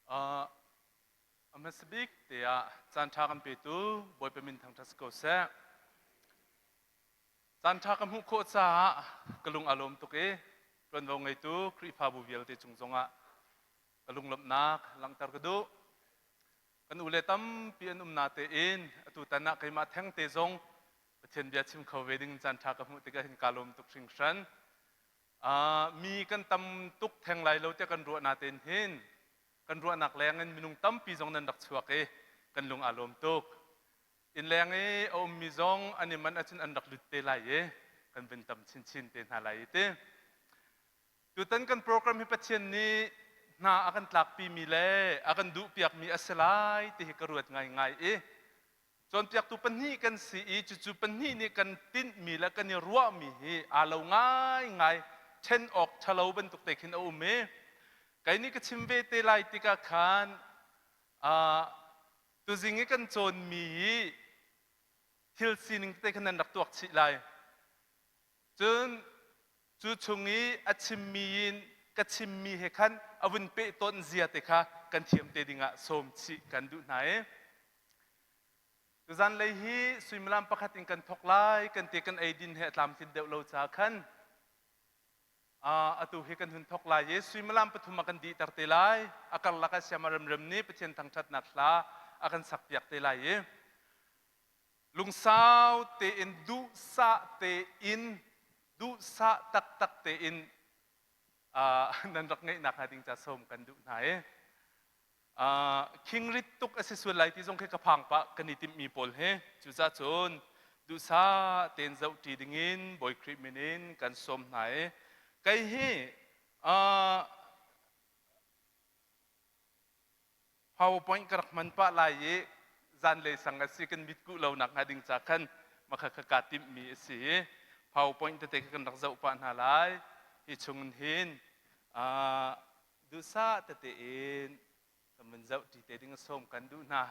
Uh, a hmasa bik te ah caan ṭha kan petu Bawipa min thangṭhat si ko seh. Caan ṭha ka hmuh khawh caah ka lung aa lawm tuk i ṭuanvo ngeitu Khrihfabu vialte cung zongah ka lunglawmhnak langhter ka duh. Kan u le tampi an um natein atutan ah keimah thengte zong Pathian bia chim kho ve ding caan ṭha ka hmuh tikah hin kaa lawm tuk hringhran. Uh, mi kan tam tuk theng lai lo tiah kan ruah natein hin kan ruahnak leng in minung tampi zong nan rak chuak i kan lung aa lawm tuk. Innleng i a ummi zong an i manh ahcun an rak lut te lai i kan vun tam chinchin te hna lai i ti. Tutan kan program hi Pathian nih hna a kan tlakpimi le a kan duhpiakmi a si lai ti hi ka ruat ngaingai i cawnpiaktu pahnih kan si i cucu pahnih nih kan tinhmi le kan i ruahmi hi aa lo ngaingai ṭhen awk ṭhalo bantuk te khin a um i kei nih ka chim ve te lai tikah khan uh, tuzing i kan cawnmi hi thil sining tete khan nan rak tuak chih lai. Cun cu chung i a chimmi in ka chimmi he khan a vun peh tawn zia te kha kan thiam te dingah sawm chih kan duh hna i tuzan lei hi suimilam pakhat in kan thok lai kan te kan eidin he a tlamtlin deuh lo ca khan atu hi kan hun thok lai i suimilam pathum a kan dihter te lai a karlak ah siama remrem nih Pathian thangṭhatnak hla a kan sakpiak te lai i lungsau tein duhsah tein duhsah taktak tein nan rak ngeihnak hnga ding ca sawm kan duh hna i khingrit tuk a si sual lai ti zong khi ka phang pah kan i timhmi pawl hi cucaah cun duhsah tein zohṭi dingin Bawi Khrih min in kan sawm hna i kei hi PowerPoint ka rak hman pah lai i zanlei sang a si kan mitkuh lo nak hnga ding ca khan makha kha kaa timhmi a si i PowerPoint tete kha kan rak zoh pah hna lai hi chung hin duhsah tete in kan vun zoh ṭi te ding a sawm kan duh hna.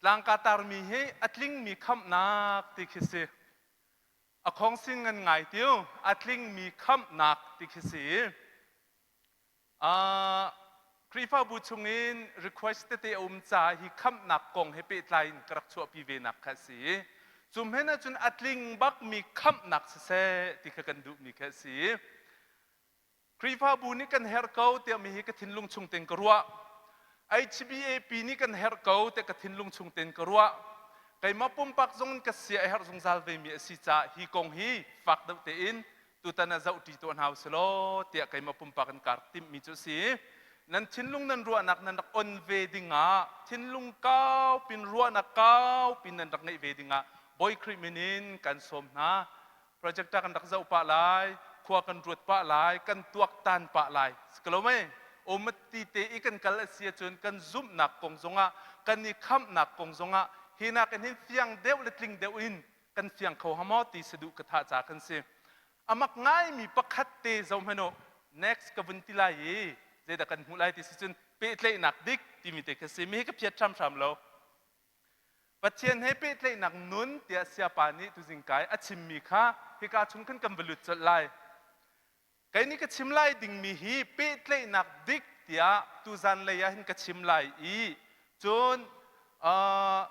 Tlangka tarmi hi a tlingmi khamhnak ti khi si. A khongsin ngan ngai tiu, a tlingmi khamhnak ti khi si. Uh, Khrihfabu chungin request tete a um caah hi khamhnak kong he pehtlai in ka rak chuahpi ve nak kha a si. Cu hmenh ahcun a tling bakmi khamhnak siseh ti kha kan duhmi kha a si. Khrihfabu nih kan herh ko tiah mi hi ka thinlung chung tein ka ruah. HBAP nih kan herh ko tiah ka thinlung chung tein ka ruah. Keimah pumpak zong in ka sia a herh zungzal vemi a si caah hi kong hi fak deuh tein tutan ah zohṭi tuah hna usih law tiah keimah pumpak in kaa rak timhmi cu a si. Nan thinlung nan ruahnak nan rak on ve dingah thinlung kau pin ruahnak kau pin nan rak ngeih ve dingah Bawi Khrih min in kan sawm hna. Projector kan rak zoh pah lai, khua kan ruat pah lai, kan tuaktan pah lai. Si ko mei? Umati te i kan kal a si ahcun kan zumhnak kong zongah, kan i khamhnak kong zongah hi nakin hin fiang deuh le tling deuh in kan fiang kho hamaw ti saduh ka thah ca kan si. Amak ngaimi pakhat te zoh hmanh u. Next ka vun ti lai i zeidah kan hmuh lai ti si cun pehtlaihnak dik timi te kha si. Mi hi ka phiat hramhram lo. Pathian he pehtlaihnak nun tiah siapa nih tuzing kai a chimmi kha hika chung khan kan va lut colh lai. Kei nih ka chim lai dingmi hi pehtlaihnak dik tiah tuzan lei ah hin ka chim lai i cun uh,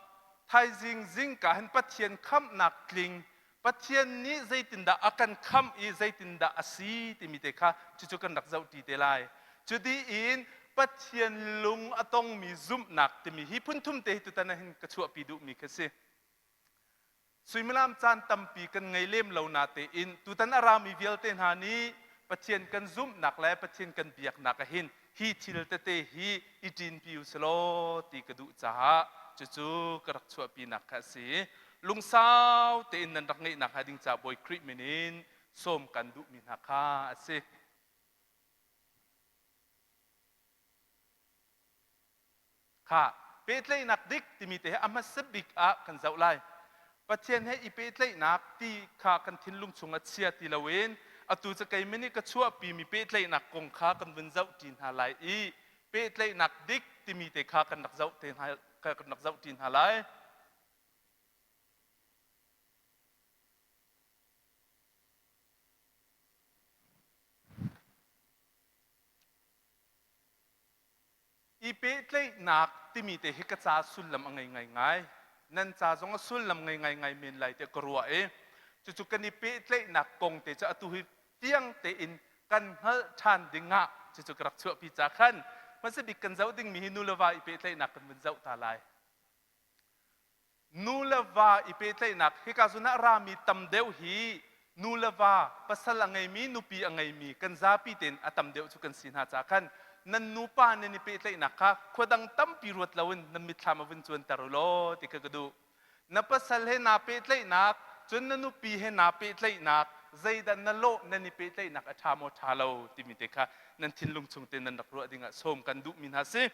thaizing zingka hin Pathian khamhnak tling Pathian nih zeitindah a kan khamh i zeitindah a si timi te kha cucu kan rak zohṭi te lai. Cuti in Pathian lung a tongmi zumhnak timi hi phunthum te hi tutan ah hin ka chuahpi duhmi kha si. Suimilam caan tampi kan ngei lem lo natein tutan a rami vialte hna nih Pathian kan zumhnak le Pathian kan biaknak ah hin hi thil tete hi i ṭinpi u selaw ti ka duh caah cucu ka rak chuahpinak kha a si. Lungsau tein nan rak ngeihnak hnga ding caah Bawi Khrih min in sawm kan duhmi hna kha a si. Kha pehtlaihnak dik timi te hi a hmasa bik ah kan zoh lai. Pathian he i pehtlaihnak ti kha kan thinlung chungah chia ti loin atu cu keimah nih ka chuahpimi pehtlaihnak kong kha kan vun zoh ṭi hna lai i pehtlaihnak dik timi te kha kan rak zoh te hna kan rak zoh ṭi hna lai. I pehtlaihnak timi te hi ka ca sullam a ngei ngaingai. Nan ca zong a sullam ngei ngaingai men lai tiah ka ruah i cucu kan i pehtlaihnak kong te cu atu hi tiang tein kan hngalh ṭhan ding ah cucu ka rak chuahpi ca khan hmasa bik kan zoh dingmi hi nu le va i pehtlaihnak kan vun zoh ta lai. Nu le va i pehtlaihnak hika zawn ah rami tam deuh hi nu le va pasal a ngeimi nupi a ngeimi kan zapi tein a tam deuh cu kan si hna ca khan nan nupa nan i pehtlaihnak kha khua dang tampi ruat loin nan mitthlam a vun cuanter u law ti kha ka duh. Na pasal he naa pehtlaihnak cun na nupi he naa pehtlaihnak zeidah na lawh nan i pehtlaihnak a ṭha maw ṭha lo timi te kha nan thinlung chung te nan rak ruah dingah sawm kan duhmi hna si.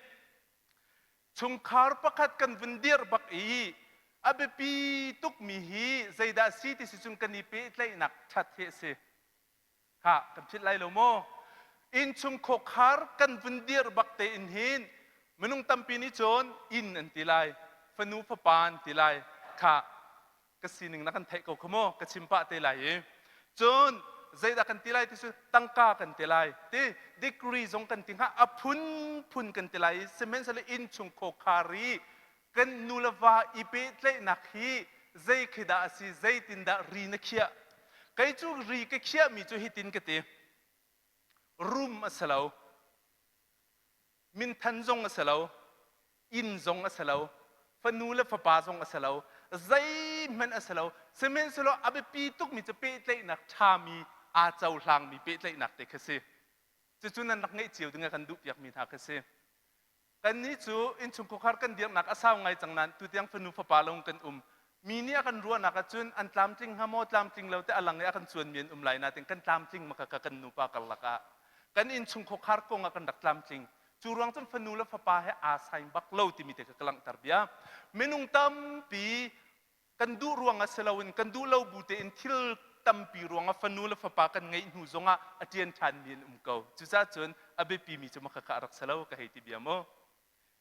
Chungkhar pakhat kan vun dirh bak i a biapi tukmi hi zeidah si ti si cun kan i pehtlaihnak ṭhat hi a si. Khah, kan philh lai lo maw? Innchung khawkhar kan vun dirh bak tein hin minung tampi nih cun inn an ti lai, fanu fapa an ti lai. Khah, ka sining na kan theih ko kha maw ka chim pah te lai i cun zeidah kan ti lai ti cu tangka kan ti lai ti degree zong kan ti hnga a phunphun kan ti lai i sihmanhsehlaw innchung khawkhar i kan nu le va i pehtlaihnak hi zei khi dah a si zeitindah ri na khiah kei cu ri ka khiahmi cu hitin ka ti rum a si lo Minthan zong a si lo, inn zong a si lo, fanu le fapa zong a si lo, zeihmanh a si lo. Sihmanhsehlaw a biapi tukmi cu pehtlaihnak ṭhami aa cohlangmi pehtlaihnak te kha si. Cucu nan rak ngeih cio ding a kan duhpiakmi hna kha si. Kannih cu innchungkhar kan dirnak a sau ngai cang nain tutiang fanu fapa lawng kan um. Mi nih a kan ruahnak ahcun an tlamtling hnga maw tlamtling lo te a lang i a kan cuanmi an um lai nain kan tlamtling ma ka kan nupa karlak ah kan innchungkhar kong ah kan rak tlamtling. Cu ruang cun fanu le fapa he aa saing bak lo timi te kha ka langhter bia. Minung tampi kan duh ruang ah si loin kan duh lo bu tein thil tampi ruang ah fanu le fapa kan ngeih hnu zong ah a ṭian ṭhanmi an um ko. Cucaah cun a biapimi cu maka kha a rak si lo ka hei ti bia mu.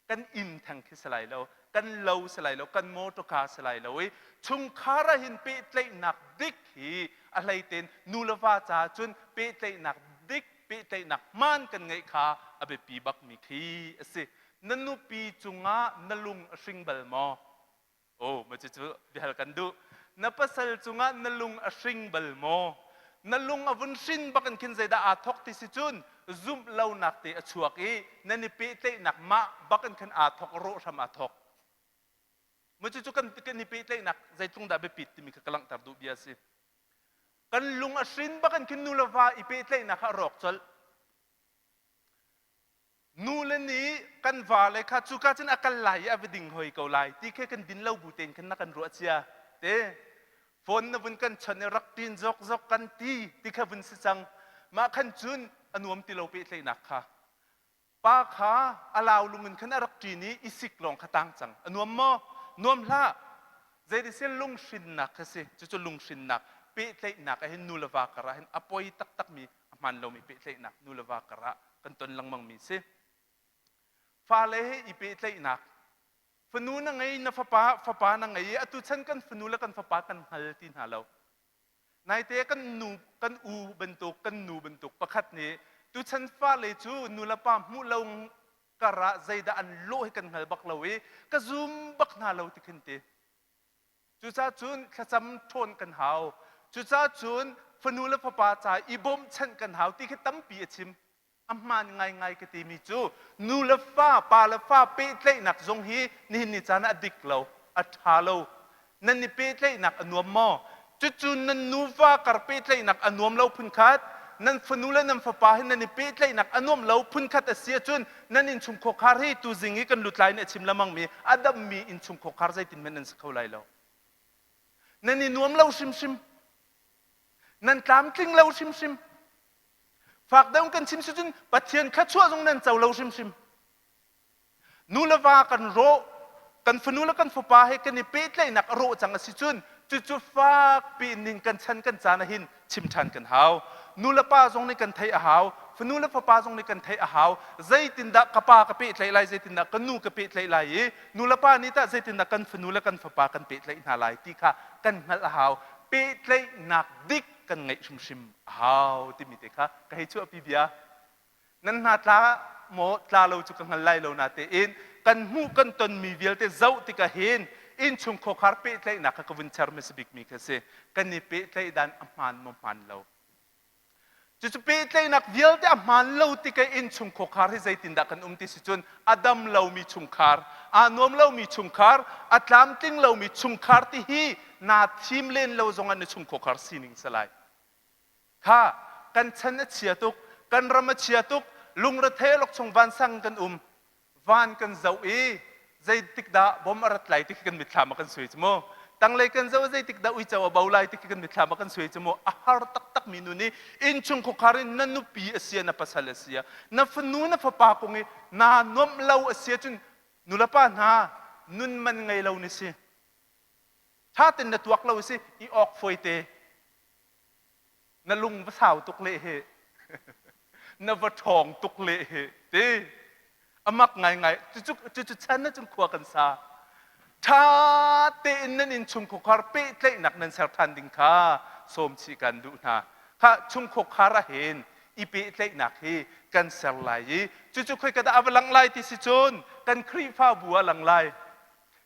Kan inn theng khi si lai lo, kan lo si lai lo, kan motorcar si lai lo i chungkhar ah hin pehtlaihnak dik hi a hleitein nu le va caah cun pehtlaihnak dik, pehtlaihnak hmaan kan ngeih kha a biapi bakmi khi a si. Na nupi cungah na lung a hring bal maw? Oh, ma cucu biahal kan duh. Na pasal cungah na lung a hring bal maw? Na lung a vun hrin bak in khin zeidah aa thawk ti si cun zumh lonak te a chuak i nan i pehtlaihnak mah bak in khan aa thawk rawh hram aa thawk. Ma cucu kan kan i pehtlaihnak zeitlung dah biapit timi kha ka langhter duh bia a si. Kan lung a hrin bak in khin nu le va i pehtlaihnak kha a rawk colh. Nu le nih kan vale kha cuka cun a kal lai i a va ding hoi ko lai ti khi kan din lo bu tein khan na kan ruah cia te phone na vun kan chon i rak tin zok zok kan ti ti kha vun si cang mah khan cun a nuam ti lo pehtlaihnak kha pa kha a lau lung in khan a rak ṭin i i sik lawng kha tang cang a nuam maw nuam hlah zeitisel lunghrinnak kha si cucu lunghrinnak pehtlaihnak ah hin nu le va kar ah hin a poi taktakmi a hmaan lomi pehtlaihnak nu le va karah kan ton lengmangmi si. Fale he i pehtlaihnak fanu na ngei na fapa fapa na ngei i atu chan kan fanu le kan fapa kan hngal ti hna lo. Naite kan nu kan u bantuk kan nu bantuk pakhat nih tuchan fale cu nu le pa hmuh lo karah zeidah an lawh hi kan hngal bak lo i ka zum bak hna lo ti khin ti. Cucaah cun thlacam ṭhawn kan hau. Cucaah cun fanu le fapa ca i bawmhchanh kan hau ti khi tampi a chim. A hmaan ngaingai ka timi cu nu le fa, pa le fa pehtlaihnak zong hi nihin ni caan ah a dik lo, a ṭha lo. Nan i pehtlaihnak a nuam maw? Cucu nan nuva kar pehtlaihnak a nuam lo phunkhat, nan fanu le nan fapa hi nan i pehtlaihnak a nuam lo phunkhat a si ahcun nan innchung khuakhar hi tuzing i kan lutlai nih a chim lengmangmi a dammi innchung khuakhar zeitin hmanh nan si kho lai lo. Nan i nuam lo hrimhrim. Nan tlamtling lo hrimhrim. Fak deuh kan chim si cun Pathian thluachuah zong nan co lo hrimhrim. Nu le va kan rawh, kan fanu le kan fapa he kan i pehtlaihnak a rawh cang a si cun cucu fakpi in ning kan chan kan caan ah hin chim ṭhan kan hau. Nu le pa zong nih kan theih a hau, fanu le fapa zong nih kan theih a hau. Zeitindah ka pa ka pehtlaih lai, zeitindah ka nu ka pehtlaih lai i nu le pa nih tah zeitindah kan fanu le kan fapa kan pehtlaih hna lai ti kha kan hngalh a hau. Pehtlaihnak dik kan ngeih hrimhrim a hau timi te kha ka hei chuahpi bia. Nan hna tla maw tla lo cu ka hngal lai lo natein kan hmuh kan tonmi vialte zoh tikah hin innchung khuakhar pehtlaihnak kha ka vun cher hmasa bikmi kha si. Kan i pehtlaih dan a hmaan maw hmaan lo. Cucu pehtlaihnak vialte a hmaan lo tikah innchung khuakhar hi zeitindah kan um ti si cun a dam lomi chungkhar, aa nuam lomi chungkhar, a tlamtling lomi chungkhar ti hi naa thim len lo zongah na chung khuakhar sining si lai. Kha kan chan a chia tuk, kan ram a chia tuk, lungrethei awlokchong vansang kan um. Van kan zoh i zeitik dah bom a rat lai ti khi kan mitthlam ah kan suai cu mu. Tanglei kan zoh zeitik dah uico a bo lai ti khi kan mitthlam ah kan suai cu mu. A har taktak mi nu nih innchung khuakhar in na nupi a sia, na pasal a sia, na fanu na fapa kong i naa nuamh lo a sia cun nulepa hna nun man ngei lo ni si. Ṭha ten na tuak lo si i awk fawi te. Na lung va sau tuk leh hi na va ṭhawng tuk leh hi ti a mak ngaingai. Cucu cucu chan ah cun khua kan sa. Ṭha tein nan innchung khuakhar pehtlaihnak nan ser ṭhan ding kha sawm chih kan duh hna. Kha chung khuakhar ah hin i pehtlaihnak hi kan ser lai i cucu khoika dah a va lang lai ti si cun kan Khrihfabu ah lang lai.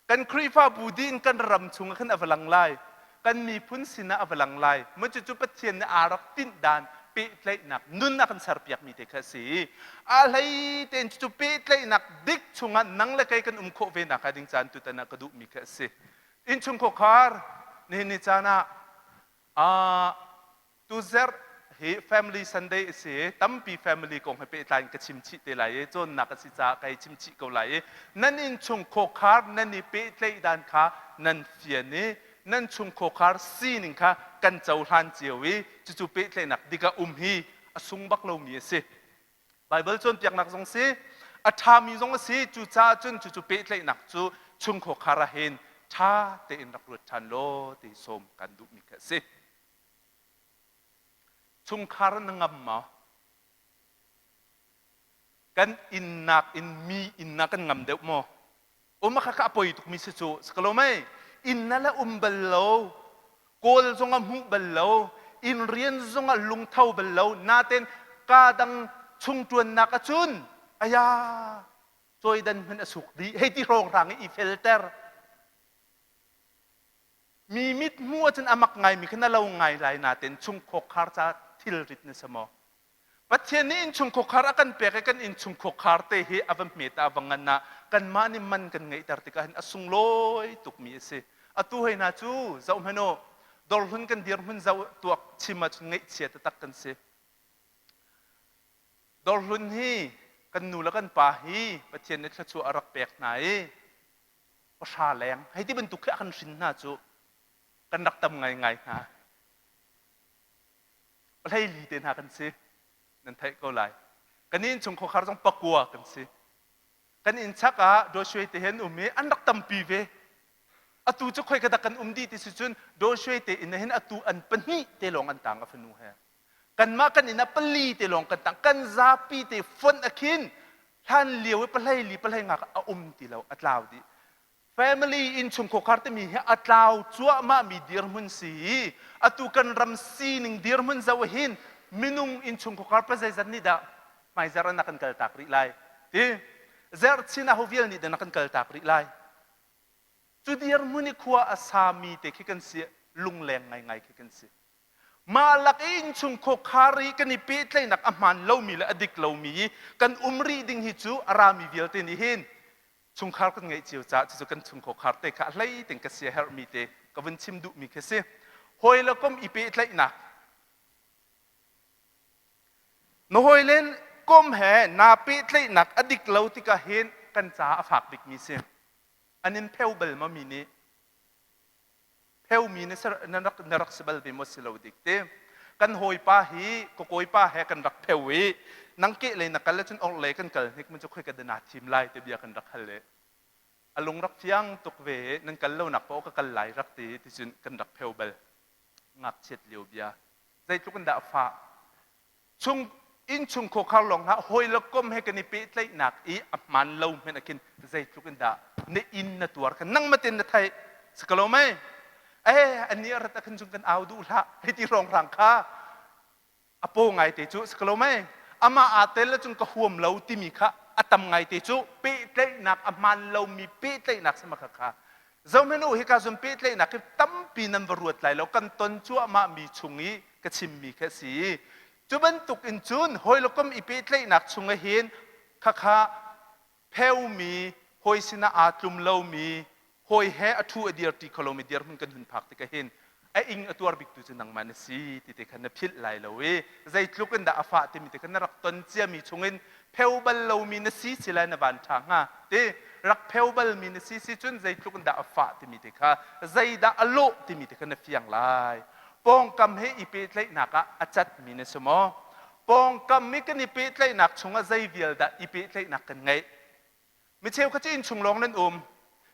Kan Khrihfabu dih in kan ram chung ah khan a va lang lai. Kan miphun sinah a va lang lai. Maw cucu Pathian nih aa rak tinh dan pehtlaihnak nun a kan serpiakmi te kha a si. A hlei tein cucu pehtlaihnak dik chungah nang le kei kan um khawh ve nak ding caan tutan ah ka duhmi kha a si. Innchung khuakhar nihin ni caan ah Tuzerh hi Family Sunday a si i tampi family kong he pehtlai in ka chim chih te lai i cawnnak a si caah kai chim chih ko lai i nan innchung khawkhar nan i pehtlaih dan kha nan fian i nan chung khawkhar sining kha kan cohlan cio i cucu pehtlaihnak dik ah um hi a sung bak lomi a si. Baibal cawnpiaknak zong si, a ṭhami zong a si. Cucaah cun cucu pehtlaihnak cu chung khawkhar ah hin ṭha tein rak ruat ṭhan law ti sawm kan duhmi kha a si. Chungkhar na ngam maw? Kan inn nakin mi inn na kan ngam deuh maw? Um kha kha a poi tukmi si cu si ko lo mei? Inn na le um bal lo, kawl zong a hmuh bal lo, inn rian zong ah lungtho bal lo, naten ka dang chung ṭuannak ahcun aya cawidan hmanh a suk dih hei ti hrawnghrang i i felter. Mi mit hmuh ahcun a mak ngaimi kha na lo ngai lai nain chungkhawkhar ca thilrit na si maw? Pathian nih innchung khawkhar a kan pek i kan innchung khawkhar te hi a va hmet ah a va ngan ah kanmah nih man kan ngeihter tikah hin a sunglawi tukmi a si. Atu hei hna cu zoh hmanh u, dawrhlun kan dirhmun zoh tuak chim ahcun ngaihchia taktak kan si. Dawrhlun hi kan nu le kan pa hi Pathian nih thluachuah a rak pek hna i pahra leng hei ti bantuk khi a kan hrin hna cu kan rak tam ngaingai hna. Pahleili te hna kan si, nan theih ko lai. Kan innchung khuakhar zong pakua kan si. Kan inn chak ah Joshua te he an um i an rak tampi ve. Atu cu khoi ka dak kan um dih ti si cun Joshua te inn ah hin atu an pahnih te lawng an tang a fanu he. Kanmah kan inn ah pali te lawng kan tang. Kan zapi te fonh a khin hlan lio i pahlei li pahlei ngak a um ti lo, a tlau dih. Family innchung khuakhar timi hi a tlau cuahmah mi dirhmun si i atu kan ram sining dirhmun zoh hin minung innchung khuakhar pa zeizat nih dah hmaizarh ah na kan kaltak rih lai ti zerh chin ah ho vial nih dah na kan kaltak rih lai cu dirhmun i khua a sami te khi kan si lungleng ngaingai khi kan si. Mah lak i innchung khuakhar i kan i pehtlaihnak a hmaan lomi le a dik lomi i kan um rih ding hi cu a rami vialte nih hin chungkhar kan ngeih cio caah cucu kan chung khuakhar te kha a hlei ting ka sia herhmi te ka vun chim duhmi khi si. Hawi le kom i pehtlaihnak na hawile kom he naa pehtlaihnak a dik lo tikah hin kan caah a fak bikmi si. An in pheu bal ma mi nih? Pheumi na rak na rak si bal ve maw si lo dik te kan hawipa hi ka kawipa he kan rak pheu i nang ke lei na kal ahcun orh lei kan kal hnik mun cu khoi ka dana thim lai te bia kan rak hal i a lung rak fiang tuk ve nan kal lo nak paoh ka kal lai rak ti ti cun kan rak pheu bal ngakchiat lio bia zeitluk in dah a fah Chung innchung khuakhar lawng hlah hawi le kom he kan i pehtlaihnak i a hmaan lo hmenh ah khin zeitluk in dah na inn na tuar kha nangmah tein na theih si ko lo mei? Eh ani a rat ah khan cun kan au duh hlah hei ti hrawnghrang kha a paw ngai te cu si ko lo mei? Amah aa tel ahcun ka huam lo timi kha a tam ngaite cu pehtlaihnak a hmaan lomi pehtlaihnak si ma kha kha. Zohhmanh u, hika zun pehtlaihnak hi tampi nan va ruat lai lo, kan ton cuahmah mi chung i ka chimmi kha a si. Cu bantuk in cun hawi le kom i pehtlaihnak chung ah hin khakha pheumi, hawi sinah aa tlum lomi, hawi he a ṭhu a dir ṭi kho lomi dirhmun kan hun phak tikah hin a ing a tuar biktu cu nangmah na si ti te kha na philh lai lo i zeitluk in dah a fah timi te kha na rak ton ciami chungin pheu bal lomi na si si lai na van ṭha hnga ti rak pheu balmi na si si cun zeitluk in dah a fah timi te kha zeidah a lawh timi te kha na fiang lai. Pawngkam he i pehtlaihnak ah a catmi na si maw? Pawngkam i kan i pehtlaihnak chungah zei vial dah i pehtlaihnak kan ngeih? Mi cheukhat cu innchung lawng nan um,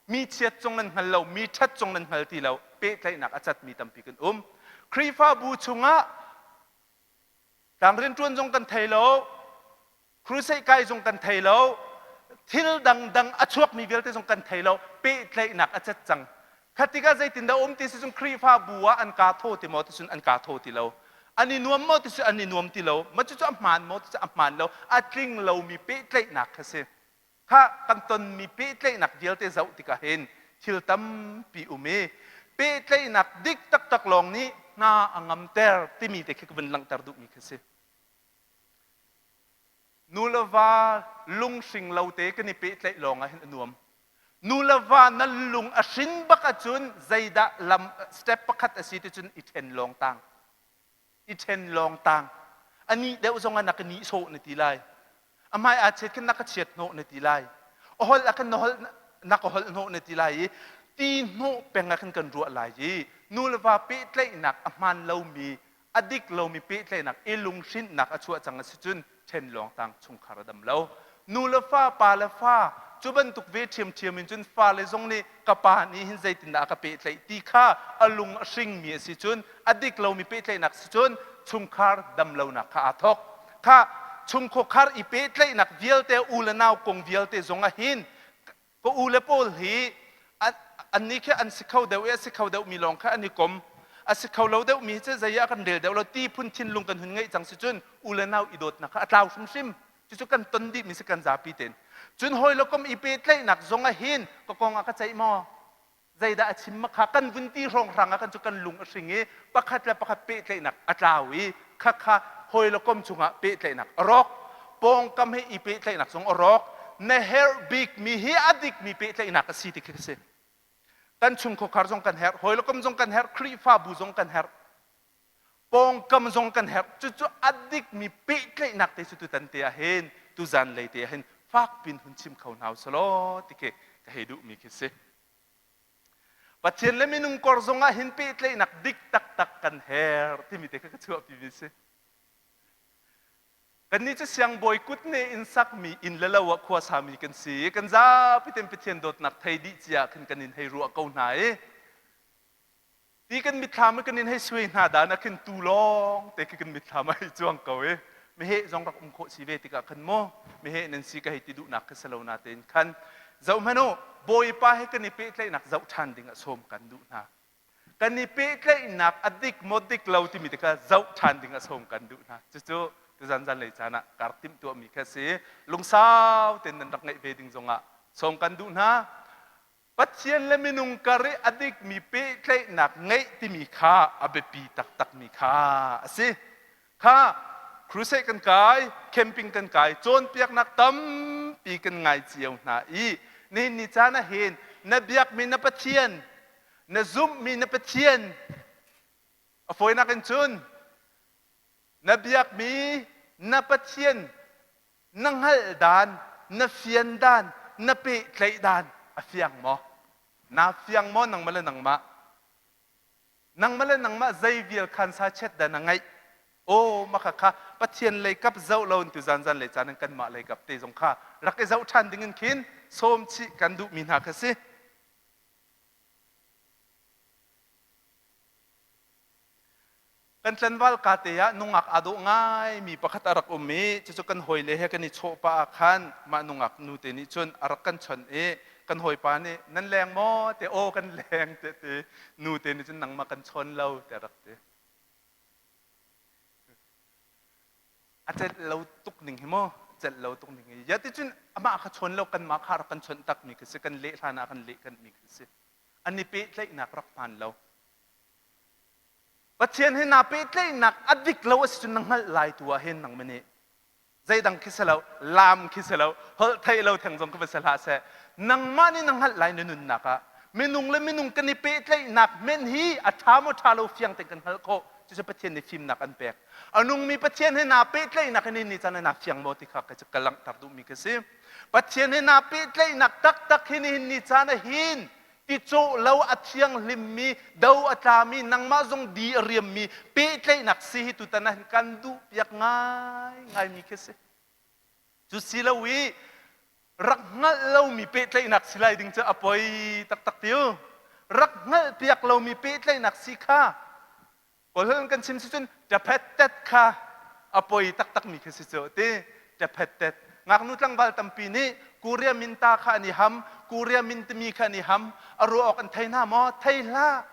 mi chiat zong nan hngal lo, mi ṭhat zong nan hngal ti lo, pehtlaihnak a catmi tampi kan um. Khrihfabu chungah tlang rianṭuan zong kan thei lo, crusade kai zong kan thei lo, thil dangdang a chuakmi vialte zong kan thei lo, pehtlaihnak a cat cang. Kha tikah zeitindah um ti si cun Khrihfabu ah an kaa thaw ti maw ti cun an kaa thaw ti lo. An i nuam maw ti cu an i nuam ti lo. Mah cucu a hmaan maw ti cu a hmaan lo. A tling lomi pehtlaihnak kha si. Kha kan tonmi pehtlaihnak vialte zoh tikah hin thil tampi um i pehtlaihnak dik taktak lawng nih hna a ngamter timi te khi ka vun langhter duhmi khi si. Nu le va lunghring lo te kan i pehtlaih lawng ah hin a nuam. Nu le va na lung a hrin bak ahcun zeidah lam step pakhat a si ti cun i ṭhen lawng tang. I ṭhen lawng tang. A nih deuh zong ah na ka nihsawh na ti lai. A hmai aa chiat khin na ka chiat hnawh na ti lai. A holh ah khin na holh na ka holh hnawh na ti lai i ti hnawh peng ah khin kan ruah lai i nu le va pehtlaihnak a hmaan lomi a dik lomi pehtlaihnak i lunghrinhnak a chuah cang a si cun ṭhen lawng tang chungkhar a dam lo. Nu le fa, pa le fa, cu bantuk ve ṭhiamṭhiam in cun fale zong nih ka pa nih hin zeitindah a ka pehtlaih ti kha a lung a hringmi a si cun a dik lomi pehtlaihnak si cun chungkhar dam lonak kha aa thawk. Kha chungkhar i pehtlaihnak vialte u le nau kong vialte zong ah hin ka u le pawl hi annih khi an si kho deuh i a si kho deuhmi lawng kha an i kom a si kho lo deuhmi cu zei ah kan rel deuh lo ti phun thinlung kan hun ngeih cang si cun u le nau i dawtnak kha a tlau hrimhrim. Cucu kan ton dihmi si kan zapi tein. Cun hawi le kom i pehtlaihnak zong ah hin ka kong ah ka ceih maw, zeidah a chim ma kha kan vun ti hrawnghrang ah kan cu kan lung a hring i pakhat le pakhat pehtlaihnak a tlau i khakha hawi le kom chungah pehtlaihnak a rawk, pawngkam he i pehtlaihnak zong a rawk. Na herh bikmi hi a dikmi pehtlaihnak a si ti khi a si. Kan chungkhar zong kan herh, hawi le kom zong kan herh, Khrihfabu zong kan herh, pawngkam zong kan herh. Cucu a dikmi pehtlaihnak te cu tutan te ah hin, tuzan lei te ah hin fakpin hun chim kho hna usalaw ti khi ka hei duhmi khi si. Pathian le minung kor zong ah hin pehtlaihnak dik taktak kan herh timi te kha ka chuahpimi si. Kannih cu siangbawi kutne in sakmi inn le lo ah khua sami kan si i kan zapi ten Pathian dawtnak thei dih cia khin kan in hei ruah ko hna i ti kan mitthlam kan in hei suai hna dan ah khin tu lawng te khi kan mitthlam ah hei cuang ko i meheh zong rak um khawh si ve tikah khan maw meheh nan si ka hei ti duhnak kha si lo natein khan zoh hmanh u, Bawipa he kan i pehtlaihnak zoh ṭhan ding ah sawm kan duh hna. Kan i pehtlaihnak a dik maw dik lo timi te kha zoh ṭhan ding ah sawm kan duh hna. Cucu tuzan zanlei caan ah kar timh tuahmi kha si. Lungsau tein nan rak ngeih ve ding zongah sawm kan duh hna. Pathian le minung kar i a dikmi pehtlaihnak ngeih timi kha a biapi taktakmi kha a si. Kha crusade kan kai, camping kan kai, cawnpiaknak tampi kan ngai cio hna i nihin ni caan ah hin na biakmi na Pathian, na zumhmi na Pathian, a fawinak in cun na biakmi na Pathian na hngalh dan, na fian dan, na pehtlaih dan a fiang maw? Naa fiang maw nangmah le nangmah? Nangmah le nangmah zei vial khan sa chet dah na ngeih? Aw, maka kha Pathian lei kap zoh lo in tu zan zan lei caan in kanmah lei kap te zong kha rak i zoh ṭhan ding in khin sawm chih kan duhmi hna kha si. Kan tlanval ka te ah nungak aa dawh ngaimi pakhat a rak um i cucu kan hawile he kan i chawh pah ah khan mah nungak nu te nih cun a rak kan chawnh i kan hawipa nih nan leng maw te aw kan leng te ti nu te nih cun nangmah kan chawn lo te a rak ti. A celh lo tuk ning hi maw celh lo tuk ning hi. Ya ticun amah kha chawn lo kanmah kha rak kan chawnh takmi khi si kan leh hlan ah kan leh kanmi khi si. An i pehtlaihnak rak hmaan lo. Pathian he naa pehtlaihnak a dik lo a si cun na hngalh lai tu ah hin nangmah nih zeidang khi si lo laam khi si lo holh theih lo theng zong khi va si hlah seh nangmah nih na hngalh lai na nunnak ah minung le minung kan i pehtlaihnak men hi a ṭha maw ṭha lo fiang tein kan hngalh khawh cucu Pathian nih fimnak an pek a nungmi Pathian he naa pehtlaihnak in ni caan ah naa fiang maw ti kha ka langhter duhmi ka si Pathian he naa pehtlaihnak taktak hi nihin ni caan ah hin ti cawh lo a thianghlimmi do a tlami nangmah zong di a riammi pehtlaihnak si hi tutan ah hin kan duh piak ngai ngaimi khi si cu si lo i rak hngalh lomi pehtlaihnak si lai ding cu a poi taktak tiu rak hngalh piak lomi pehtlaihnak si kha Kawlholh kan chim si cun ṭaphet kha a poi taktakmi khi si cu ti ṭaphet ngaknu tlangval tampi nih Korea minta kha an i ham Korea min timi kha an i ham a ruah awk an thei hna maw thei hlah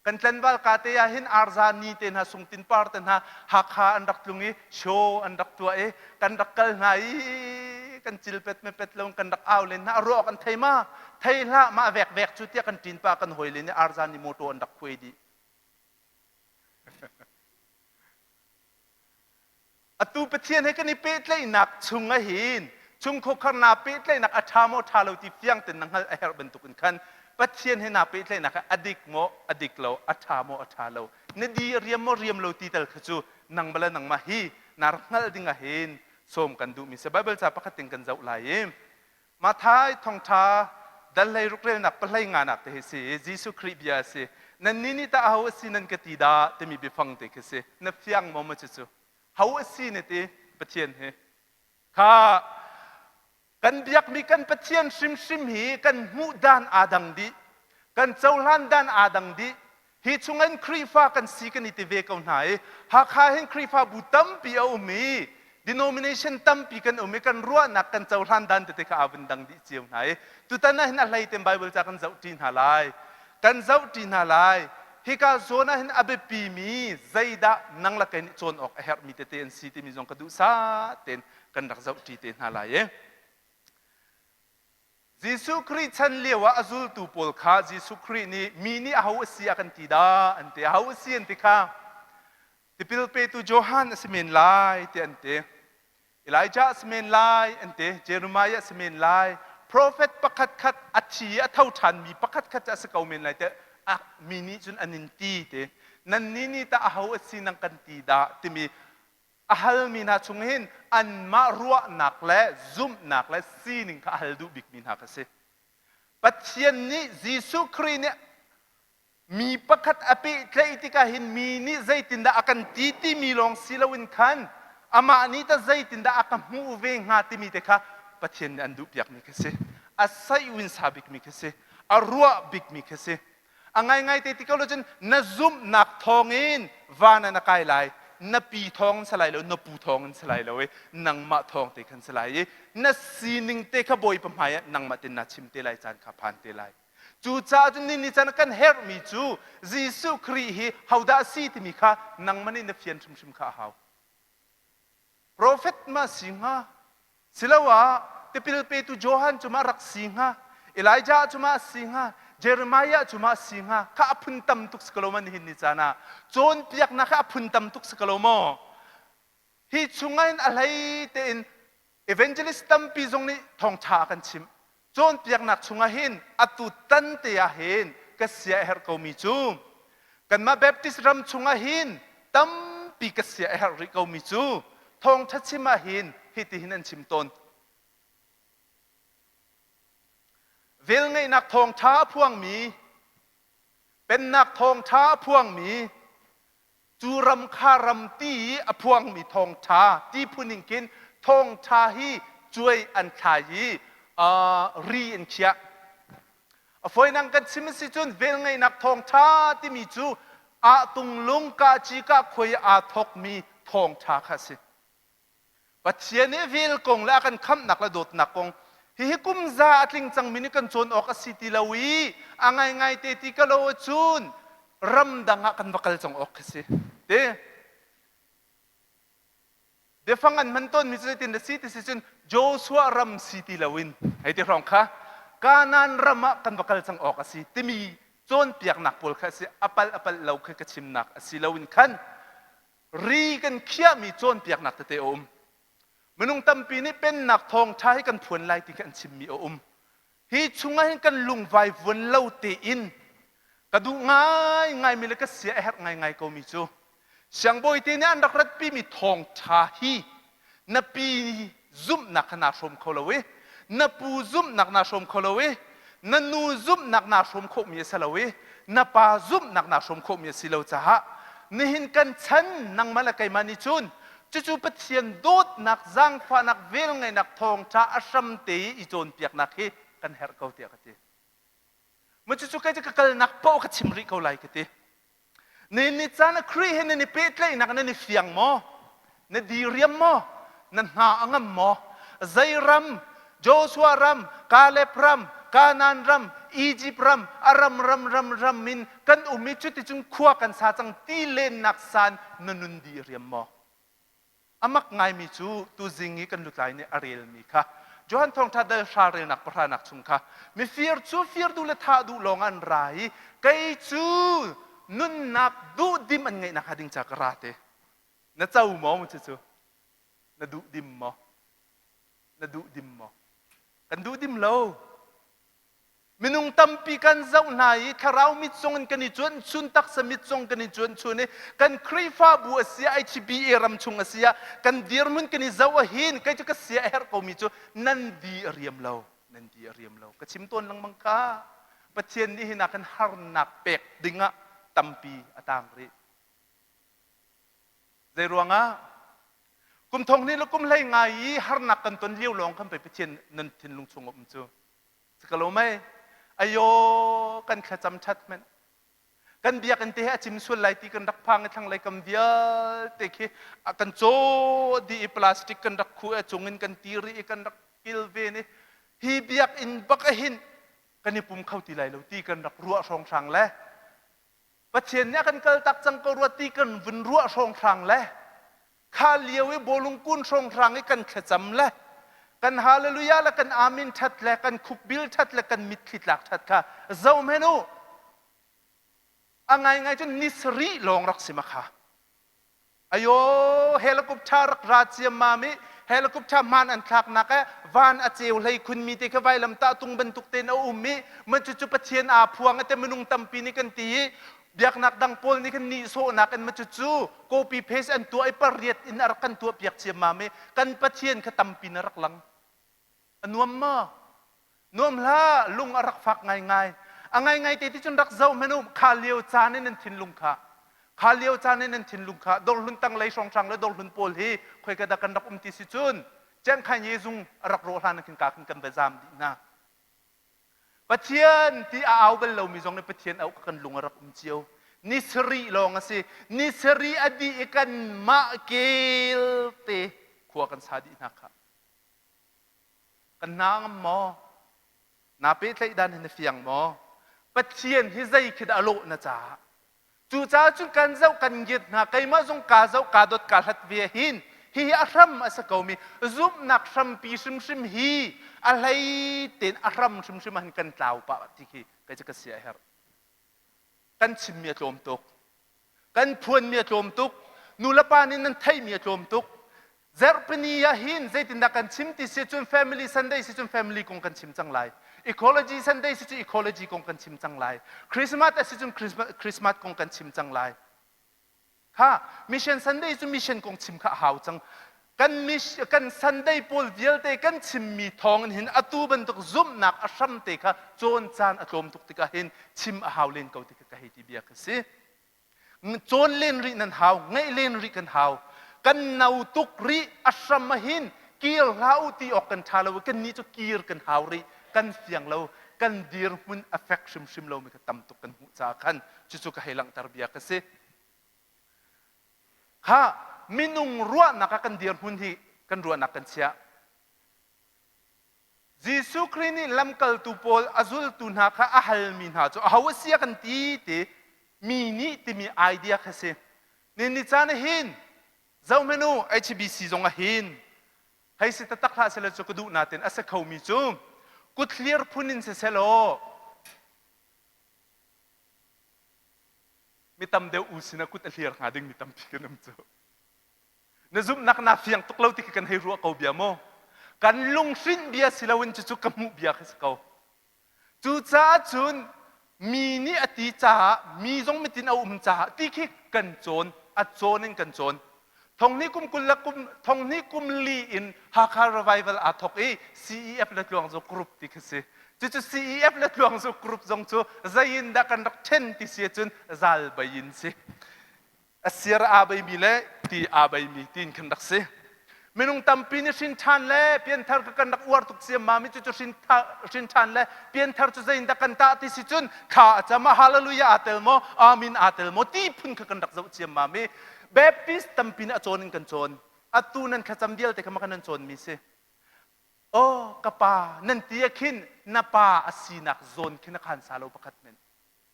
kan tlenval ka te ah hin arza ni te hna sungtin par te hna Hakha an rak tlung i show an rak tuah i kan rak kal hna i kan cil pet me pet lo kan rak au len hna a ruah awk an thei ma thei hlah mah vek vek cu tiah kan ṭin pa kan hawi le nih arza ni motor an rak khuai dih Atu Pathian he kan i pehtlaihnak chung ah hin chungkhar naa pehtlaihnak a ṭha maw ṭha lo ti fiang tein na hngalh a herh bantukin khan Pathian he naa pehtlaihnak ah a dik maw a dik lo a ṭha maw a ṭha lo na di a riam maw riam lo ti tal kha cu nang bala nangmah hi na rak hngalh ding ah hin sawm kan duhmi si Bible ca pakhat ting kan zoh lai i Matthai thawngṭha dal hlei rukrelnak pahlei nganak te hi si Jesuh Khrih bia a si. Nannih nih tah aho a si nan ka ti dah timi biafang te khi si. Na fiang maw maw cucu? Ho a si na ti Pathian hi? Kha kan biakmi kan Pathian hrimhrim hi kan hmuh dan aa dang dih. Kan cohlan dan aa dang dih. Hi chungin Khrihfa kan si kan i ti ve ko hna i Hakha hin Khrihfabu tampi a um i denomination tampi kan um i kan ruahnak kan cohlan dan tete kha aa vun dang dih cio hna i tutan ah hin a hlei ten Bible ca kan zohṭi hna lai. Kan zohṭi hna lai. Hika zawn ah hin a biapimi zeidah nang le kei nih cawn awk a herhmi tete an si timi zong ka duhsah tein kan rak zohṭi te hna lai i Jesuh Khrih chan lio ah a zultu pawl kha Jesuh Khrih nih mi nih aho a si a kan ti dah an ti. Aho a si an ti kha tipil petu Johan a si men lai ti an ti. Elijah a si men lai an ti. Jeremiah a si men lai. Prophet pakhat khat a thi a tho ṭhanmi pakhat khat cu a si ko men lai ti mi nih cun an in ti ti. Nannih nih tah aho a si nang kan ti dah timi a halmi hna chung hin anmah ruahnak le zumhnak le sining kha a hal duh bikmi hna kha si. Pathian nih Jesuh Khrih nih mi pakhat a pehtlaih tikah hin mi nih zeitindah a kan ti timi lawng si loin khan amah nih tah zeitindah a ka hmuh ve hnga timi te kha Pathian nih an duhpiakmi kha si. A saih sa bikmi kha si. A ruah bikmi kha si. A ngaingai te ti ko lo cun na zumhnak thawngin van ah na kai lai na pi thawng in si lai lo na pu thawng in si lai lo i nangmah thawng te khan si lai i na sining te kha bawipa hmai ah nangmah tin na chim te lai caan kha phan te lai cucaah cun ni ni caan kan herhmi cu Jesuh Khrih hi hodah a si timi kha nangmah nih na fian hrimhrim kha a hau Profet ma si hnga? Siloah tipil petu Johan cu ma rak si hnga? Elijah cu ma si hnga? Jeremiah cu ma si hnga? Kha a phun tam tuk si ko lo ma nihin ni caan ah? Cawnpiaknak kha a phun tam tuk si ko lo maw? Hi chungah hin a hlei tein evangelist tampi zong nih thawngṭha a kan chimh. Cawnpiaknak chungah hin atu tan te ah hin ka sia a herh komi cu kanmah Baptist ram chungah hin tampi ka sia a herh rih komi cu thawngṭha chim ah hin hitihin an chim tawn. Velngeihnak thawngṭha a phuangmi, pennak thawngṭha a phuangmi, cu ram kha ram ti i a phuangmi thawngṭha ti phun in khin thawngṭha hi cuai an thlai i ri in khiah. A fawinak kan chim a si cun velngeihnak thawngṭha timi cu ah tunglung ka ci ka khuai aa thawkmi thawngṭha kha a si. Pathian nih vel kong le a kan khamhnak le dawtnak kong hihi kum za a tling cangmi nih kan cawn awk a si ti lo i a ngaingai te ti ka lo ahcun ramdang ah kan va kal cang awk khi si. Ti. Biafang an hman tawnmi cu zeitin a si ti si cun Joshua ram si ti loin hei ti hrawng kha Kanaan ram ah kan va kal cang awk a si timi cawnpiaknak pawl kha a si. A palh a palh lo khi ka chimnak a si loin khan ri kan khiahmi cawnpiaknak tete a um. Minung tampi nih pennak thawngṭha hi kan phuan lai ti kha an chimmi a um. Hi chungah hin kan lungvai vuan lo tein ka duh ngaingaimi le ka sia a herh ngaingai komi cu siangbawi te nih an rak ratpimi thawngṭha hi na pi zumhnak kha naa hrawm kho lo i na pu zumhnak naa hrawm kho lo i na nu zumhnak naa hrawm khawhmi a si lo i na pa zumhnak naa hrawm khawhmi a si lo caah nihin kan chan nangmah le keimah nih cun Cucu Pathian dawtnak, zaangfahnak, velngeihnak thawngṭha a hramte i i cawnpiaknak hi kan herh ko tiah ka ti. Maw cucu kei cu ka kalnak paoh ka chim rih ko lai ka ti. Ni ni caan ah Khrih he nan i pehtlaihnak nan i fiang maw? Na diriam maw? Na hna a ngam maw? Zei ram, Joshua ram, Caleb ram, Kanaan ram, Egypt ram, a ram ram ram ram in kan um i cuticun khua kan sa cang ti lennak san na nun dih riam maw? A mak ngaimi cu tuzing i kan lutlai nih a relmi kha Johan Thawngṭha dal hra relnak pahranak chung kha mifir cu fir duh le thah duh lawng an ra i kei cu nunnak duhdim an ngeihnak hnga ding ca ka ra te. Na co maw cucu? Na duhdim maw? Na duhdim maw? Kan duhdim lo. Minung tampi kan zoh hna i thlarau mit zong in kan i cuanh chun, taksa mit zong kan i cuanh chun i kan Khrihfabu a si ah, HBA ram chung a si ah, kan dirhmun kan i zoh ahin kei cu ka sia a herh komi cu nan di a riam lo, nan di a riam lo. Ka chim tawn lengmang kha. Pathian nih hin a kan harnak pek dingah tampi a tang rih. Zei ruangah? Kum thong hnih le kum hlei ngai i harnak kan ton lio lawng khan pei Pathian nan thinlung chung a um cu. Si ka lo mei? Ayo kan thlacam ṭhat hmanh. Kan biakinn te he a cim sual lai ti kan rak phang i thlanglei kam vialte khi a kan caw dih i plastic kan rak khu i a cung in kan ti rih i kan rak kilven i hi biakinn bak ahin kan i pum kho ti lai lo ti kan rak ruah hrawnghrang le Pathian nih a kan kaltak cang ko rua ti kan vun ruah hrawnghrang le kha lio i bawlung kun hrawnghrang i kan thlacam le kan hallelujah le kan amen ṭhat le kan khukbil ṭhat le kan mitthli tlak ṭhat kha zoh u. A ngaingai cun ni sarih lawng rak si ma kha. Ayo helicopter rak ra ciammam i helicopter hmaan an thlaknak eh van a ceu hlei khunmi te kha vailam tah tung bantuk tein a um i man cucu Pathian aa phuang te minung tampi nih kan ti i biaknak dang pawl nih kan nihsawhnak in ma cucu copy paste an tuah i pariat in a rak kan tuah piak ciammam i kan Pathian kha tampi na rak lang. A nuam maw? Nuam hlah, lung a rak fak ngaingai. A ngaingai te ti cun rak zoh hmanh u, kha lio caan in nan thinlung kha. Kha lio caan in nan thinlung kha dawrhlun tanglei hrawnghrang le dawrhlun pawl hi khoika dah kan rak um ti si cun Ciangkhain Yezung a rak rawh hlan ah khin ka khin kan va zaam dih hna. Pathian ti a au bal lomi zong nih Pathian auh kan lung a rak um cio. Ni sarih lawng a si. Ni sarih a dih i kanmah kel te khua kan sa dih hna kha. Kan hna ngam maw? Naa pehtlaih dan hi na fiang maw? Pathian hi zei khi dah a lawh na caah? Cucaah cun kan zoh kan ngiat hna keimah zong kaa zoh kaa dot kaa hlat ve hin hihi a hram a si komi zumhnak hrampi hrimhrim hi a hlei tein a hram hrimhrim ah hin kan tlau pah ti khi kei cu ka sia a herh. Kan chimmi a tlawm tuk. Kan phuanmi a tlawm tuk. Nulepa nih nan theihmi a tlawm tuk. Zarhpini ah hin zeitindah kan chim ti si cun Family Sunday si cun family kong kan chim cang lai. Ecology Sunday si cun ecology kong kan chim cang lai. Christmas a si cun Christmas kong kan chim cang lai. Kha Mission Sunday cu mission kong chim kha a hau cang. Kan mission, kan Sunday pawl vialte kan chimmi thawng in hin atu bantuk zumhnak a hram te kha cawn caan a tlawm tuk tikah hin chim a hau len ko ti ka hei ti bia ka si. Cawn len rih nan hau, ngaih len rih kan hau. Kan no tuk rih a hram ah hin kir hlah u ti awk kan ṭha lo i kannih cu kir kan hau rih, kan fiang lo, kan dirhmun a fek hrimhrim lomi kha tam tuk kan hmuh caah khan cucu ka hei langhter bia ka si. Kha minung ruahnak ah kan dirhmun hi kan ruahnak kan chiah. Jesuh Khrih nih lamkaltu pawl a zultu hna kha a halmi hna cu aho a si a kan ti ti mi nih timi idea kha si. Ni ni caan hin. Zohhmanh u, HBC zong ah hin hei si taktak hlah selaw cu ka duh natin a si khomi cu kutthlir phun in siseh law mi tam deuh u sinah kut a hlir hnga ding mi tampi kan um cu. Na zumhnak naa fiang tuk lo ti khi kan hei ruah ko bia maw? Kan lunghrinh bia si loin cucu ka hmuh bia khi si ko. Cucaah cun mi nih a ti caah mi zong mitin a um caah ti khi kan cawn, a cawn in kan cawn. Thonghnih kum 20 le kum thonghnih kum li in Hakha Revival aa thawk i CEF le Tluangzu Group ti khi si. Cucu CEF le Tluangzu Group zong cu zei in dah kan rak ṭhen ti si ahcun zal bei in si. A sir aa beimi le ti aa beimi tiin khan rak si. Minung tampi nih hrin ṭhan le pianthar ka kan rak uar tuk ciammam i cucu hrin ṭhan le pianthar cu zei in dah kan tah ti si cun thla a cam ah hallelujah aa tel maw amen aa tel maw ti phun kha kan rak zoh ciammam i Baptist tampi nih a cawn in kan cawn. Atu nan thlacam vialte kha mah khan nan cawnmi si. Oh ka pa nan ti ah khin na pa a sinak zawn khin a khan sa lo pakhat men.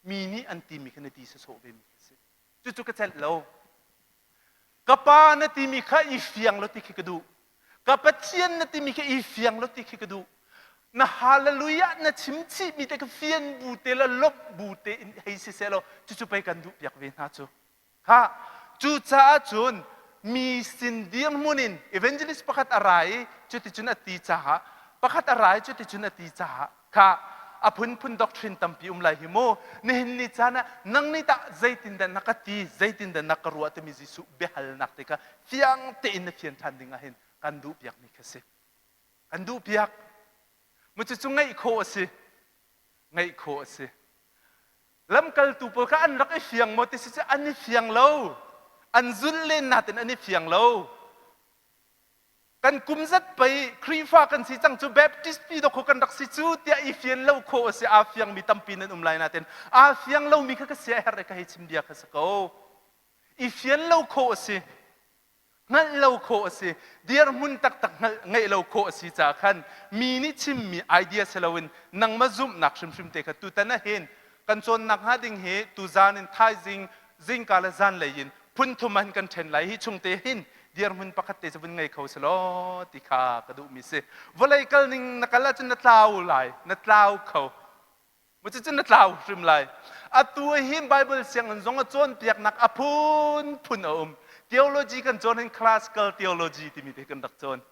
Mi nih an timi kha na ti sawsawh ve mi khi si. Cucu ka celh lo. Ka pa na timi kha i fiang lo ti khi ka duh. Ka Pathian na timi kha i fiang lo ti khi ka duh. Na hallelujah na chim chihmi te ka fian bu te le lawmh bu te in hei si seh law cucu pei kan duh piak ve hna cu. Ha cucaah cun mi sin dirhmun in evangelist pakhat a ra i cuticun a ti caah pakhat a ra i cuticun a ti caah kha a phunphun doctrine tampi um lai hi mu nihin ni caan ah nang nih tah zeitindah na ka ti zeitindah na ka ruah timi Jesuh biahalnak te kha fiang tein na fian ṭhan ding ah hin kan duh piakmi kha si kan duh piak mu cucu ngaih khawh a si ngaih khawh a si lamkaltu pawl kha an rak i fiang maw ti si cu an i fiang lo an zulh len natin an i fiang lo Kan kum zat pei Khrihfa kan si cang cu Baptist pi dawk kan rak si cu tiah i fian lo khawh a si aa fiangmi tampi nan um lai natin aa fiang lomi kha ka sia herh ka hei chim bia kha si ko. I fian lo khawh a si. Hngalh lo khawh a si. Dirhmun taktak hngalh ngeih lo khawh a si caah khan mi nih chimmi idea si loin nangmah zumhnak hrimhrim te kha tutan ah hin kan cawnnak hnga ding hi tuzan in thaizing zingka le zanlei in phun thum ah hin kan ṭhen lai hi chung te hin dirhmun pakhat te cu vun ngei kho selaw ti kha ka duhmi si vawlei kal ning na kal ahcun na tlau lai na tlau kho cucun na tlau hrim lai atu hin Bible sianginn zong a cawnpiaknak a phunphun a um theology kan cawn hin classical theology timi te kan rak cawn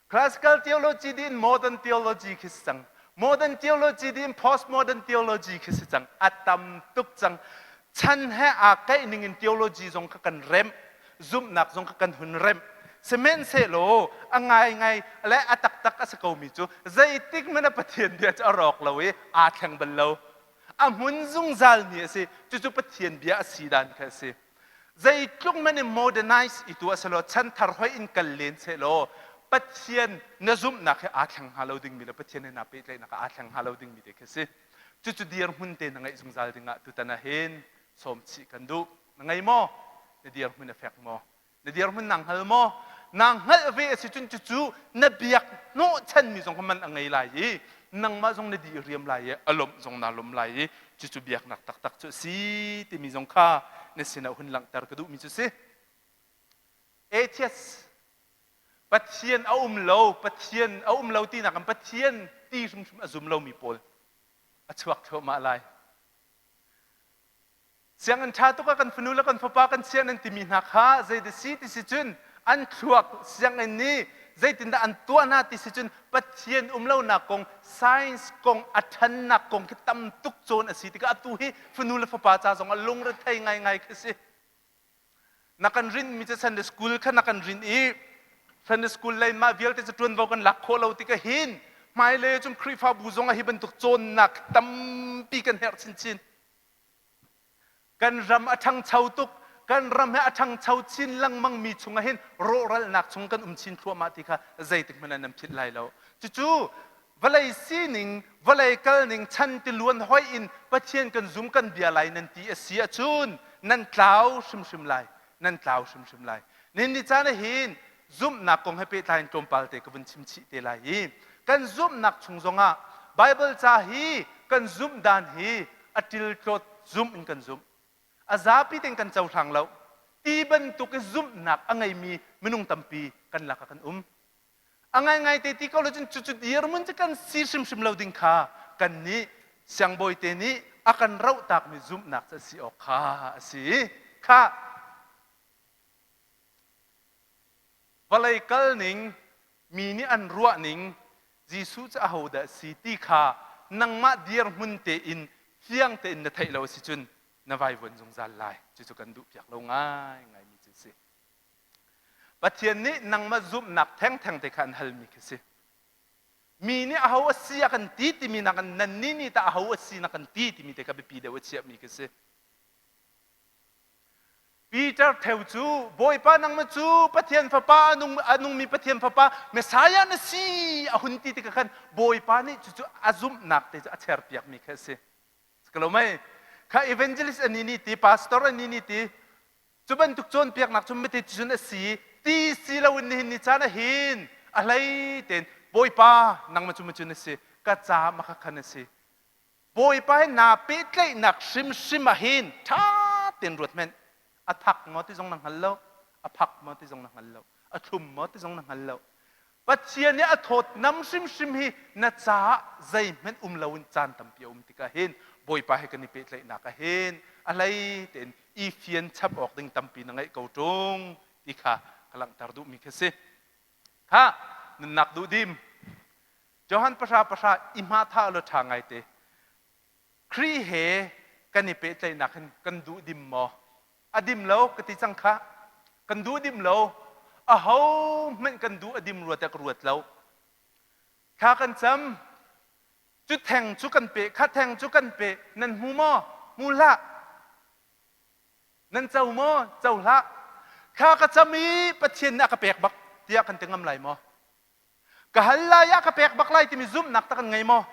Classical theology din modern theology khi si cang. Modern theology din postmodern theology khi si cang. A tam tuk cang. Chan he aa kaih ning in theology zong kha kan remh. Zumhnak zong kha kan hun remh. Sihmanhsehlaw a ngaingai le a taktak a si komi cu zeitik hmanh ah Pathian bia cu a rawk lo i aa thleng bal lo. A hmun zungzalmi a si. Cucu Pathian bia a si dan kha a si. Zeitluk hmanh in modernize i tuah selaw chanthar hoi in kal len sehlaw Pathian na zumhnak he aa thleng hnga lo dingmi le Pathian he naa pehtlaihnak ah aa thleng hnga lo dingmi te khi si. Cucu dirhmun te na ngeih zungzal dingah tutan ah hin sawm chih kan duh. Na ngei maw? Na dirhmun a fek maw? Na dirhmun naa hngal maw? Naa hngalh ve a si cun cucu na biak hnawhchanmi zong kha man a ngei lai i nangmah zong na di riam lai i a lawmh zong naa lawm lai i cucu biaknak taktak cu a si timi zong kha na sinah hun langhter ka duhmi cu si. Atheist Pathian a um lo, Pathian a um lo tinak in Pathian ti hrimhrim a zum lomi pawl a chuak thluahmah lai. Sianginn ṭha tuk ah kan fanu le kan fapa kan chiah nan timi hna kha zeidah si ti si cun an thluak sianginn nih zeitindah an tuah hna ti si cun Pathian um lonak kong science kong a ṭhannak kong khi tam tuk cawn a si tikah atu hi fanu le fapa ca zong ah lungrethei ngaingai khi si. Na kan rinhmi cu Sunday school kha na kan rinh i Sunday school lei mah vialte cu ṭuanvo kan lak khawh lo tikah hin hmailei cun Khrihfabu zong ah hi bantuk cawnnak tampi kan herh chinchin. Kan ram a ṭhangcho tuk. Kan ram he a ṭhangcho chin lengmang mi chungah hin rawhralnak chung kan um chin thluahmah ti kha zeitik hmanh ah nan philh lai lo. Cucu vawlei sining, vawlei kalning, chan tiluan hoih in Pathian kan zum kan bia lai nan ti a si ahcun nan tlau hrimhrim lai. Nan tlau hrimhrim lai. Nihin ni caan ah hin zumhnak kong he pehtlai in tlawmpal te ka vun chim chih te lai i kan zumhnak chung zongah Bible ca hi kan zumh dan hi a ṭiltlawt zumh in kan zumh. A zapi tein kan cohlang lo. Ti bantuk i zumhnak a ngeimi minung tampi kan lakah kan um. A ngaingai te ti ko lo cun cucu dirhmun cu kan si hrimhrim lo ding kha kannih siangbawi te nih a kan rohtakmi zumhnak cu a si awk kha a si. Kha vawlei kal ning mi nih an ruah ning Jesuh cu ahodah a si ti kha nangmah dirhmun tein fiang tein na theih lo a si cun na vaivuan zungzal lai. Cucu kan duhpiak lo ngaingaimi cu a si. Pathian nih nangmah zumhnak thengtheng te kha an halmi khi si. Mi nih aho a si a kan ti timi nakin nannih nih tah aho a si na kan ti timi te kha biapi deuh a chiahmi khi si. Peter theu cu Bawipa nangmah cu Pathian Fapa a nung a nungmi Pathian Fapa Messiah na si a hun ti tikah khan Bawipa nih cucu a zumhnak te cu a cherpiakmi kha a si. Ka lo mei kha evangelist ani ni ti pastor ani ni ti cu bantuk cawnpiaknak cu mete cun a si ti si loin nihin ni caan ah hin a hlei tein Bawipa nangmah cu macun a si ka ca ma kha khan a si Bawipa he naa pehtlaihnak hrimhrim ah hin ṭha tein ruat hmanh. A thak maw ti zong na hngal lo, a phak maw ti zong na hngal lo, a thlum maw ti zong na hngal lo. Pathian nih a thawtnam hrimhrim hi na caah zeihmanh um loin caan tampi a um tikah hin Bawipa he kan i pehtlaihnak ah hin a hlei tein i fian chap awk ding tampi na ngeih ko ṭung ti kha ka langhter duhmi khi si. Kha nunnak duhdim Johan pahra pahra i hma tha lo ṭha ngaite. Khrih he kan i pehtlaihnak hin kan duh dim maw? A dim lo ka ti cang kha. Kan duh dim lo. Aho hmanh kan duh a dim rua tiah ka ruat lo. Thla kan cam. Cu theng cu kan pe, kha theng cu kan pe. Nan hmu maw? Hmu hlah. Nan co maw? Co hlah. Thla ka cam i Pathian nih a ka pek bak tiah kan ti ngam lai maw? Ka hal lai ah ka pek bak lai timi zumhnak tak kan ngei maw?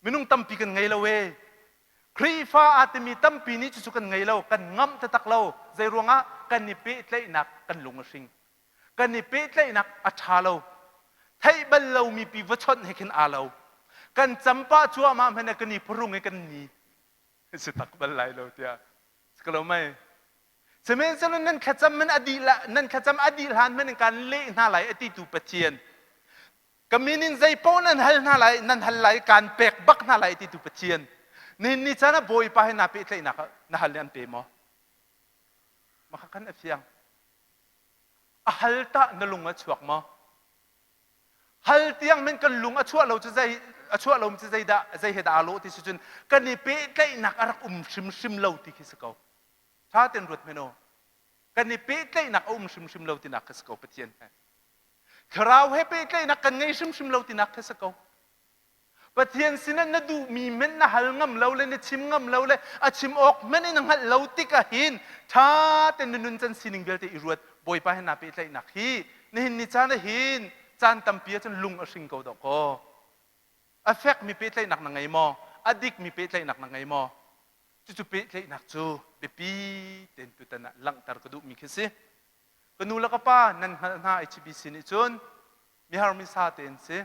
Minung tampi kan ngei lo ee. Khrihfa aa timi tampi nih cucu kan ngei lo, kan ngamh taktak lo. Zei ruangah kan i pehtlaihnak kan lung a hring. Kan i pehtlaihnak a ṭha lo. Theih bal lomi pi va chawnh he khin aa lo. Kan cam pah cuahmah hmanh ah kan i phuhrung i kan ni. Si tak bal lai lo tiah. Si ko lo mei? Sihmanhsehlaw nan thlacam man a dih nan thlacam a dih hlan hmanh in kaan leh hna lai a titu Pathian. Ka min in zeipaoh nan hal hna lai, nan hal lai, kaan pek bak hna lai a titu Pathian. Nihin ni caan ah Bawipa he naa pehtlaihnak ah na hal nih an pe maw? Maka khan a fiang. A hal tah na lung a chuak maw? Hal tiang men kan lung a chuah lo cu zei a chuah lo cu zeidah zei he dah aa lawh ti si cun kan i pehtlaihnak a rak um hrimhrim lo ti khi si ko. Ṭha tein ruat hmanh u. Kan i pehtlaihnak a um hrimhrim lo tinak kha si ko Pathian he. Thlarau he pehtlaihnak kan ngei hrimhrim lo tinak kha si ko. Pathian sinah na duhmi hmanh na hal ngam lo le na chim ngam lo le a chim awk hmanh in na hngalh lo tikah hin ṭha tein na nun can sining vialte i ruat Bawipa he naa pehtlaihnak hi nihin ni caan ah hin caan tampi ahcun lung a hring ko dawh kaw. A fekmi pehtlaihnak na ngei maw? A dikmi pehtlaihnak na ngei maw? Cucu pehtlaihnak cu biapi tein tutan ah langhter ka duhmi khi si. Ka nu le ka pa nan hngalh hna HBC nih cun mihar misa tein si.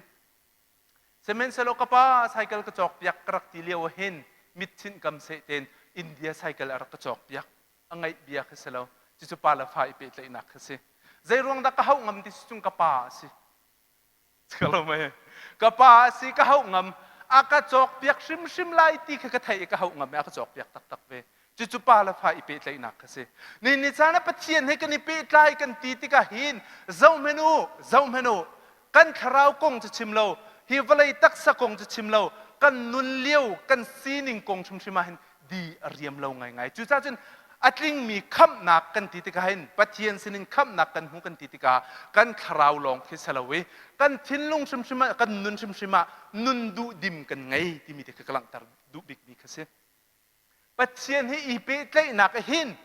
Sihmanhsehlaw ka pa cycle ka cawkpiak ka rak ti lio ah hin mitchinh kam seh tein India cycle a rak ka cawkpiak. A ngaih bia khi si lo. Cucu pa le fa i pehtlaihnak khi si. Zei ruang dah ka hauh ngam ti si cun ka pa a si. Ka pa a si ka hauh ngam a ka cawkpiak hrimhrim lai ti kha ka theih i ka hauh ngam i a ka cawkpiak taktak ve. Cucu pa le fa i pehtlaihnak kha si. Ni ni caan ah Pathian he kan i pehtlai kan ti tikah hin zohhmanh u, zohhmanh u, kan thlarau kong cu chim lo, hi vawlei taksa kong cu chim lo, kan nun lio, kan sining kong hrimhrim ah hin di a riam lo ngaingai. Cucaah cun a tlingmi khamhnak kan ti tikah hin Pathian sinin khamhnak kan hmu kan ti tikah kan thlarau lawng khi si lo i kan thinlung hrimhrim ah kan nun hrimhrim ah nun duh dim kan ngei timi te kha ka langhter duh bikmi kha si. Pathian hi i pehtlaihnak ah hin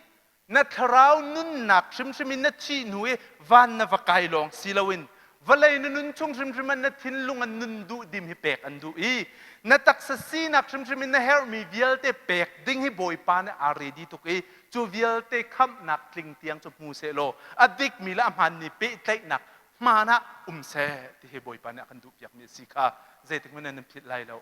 na thlarau nunnak hrimhrim in na thih hnu i van na va kai lawng si loin vawlei na nun chung hrimhrim ah na thinlung an nun duh dim hi pek an duh i na taksa sinak hrimhrim in na herhmi vialte pek ding hi Bawipa nih aa ready tuk i cu vialte khamhnak tling tiang cu hmu seh law a dikmi le a hmaanmi pehtlaihnak hmaan ah um seh ti hi Bawipa nih a kan duhpiakmi a si kha zeitik hmanh nan philh lai lo.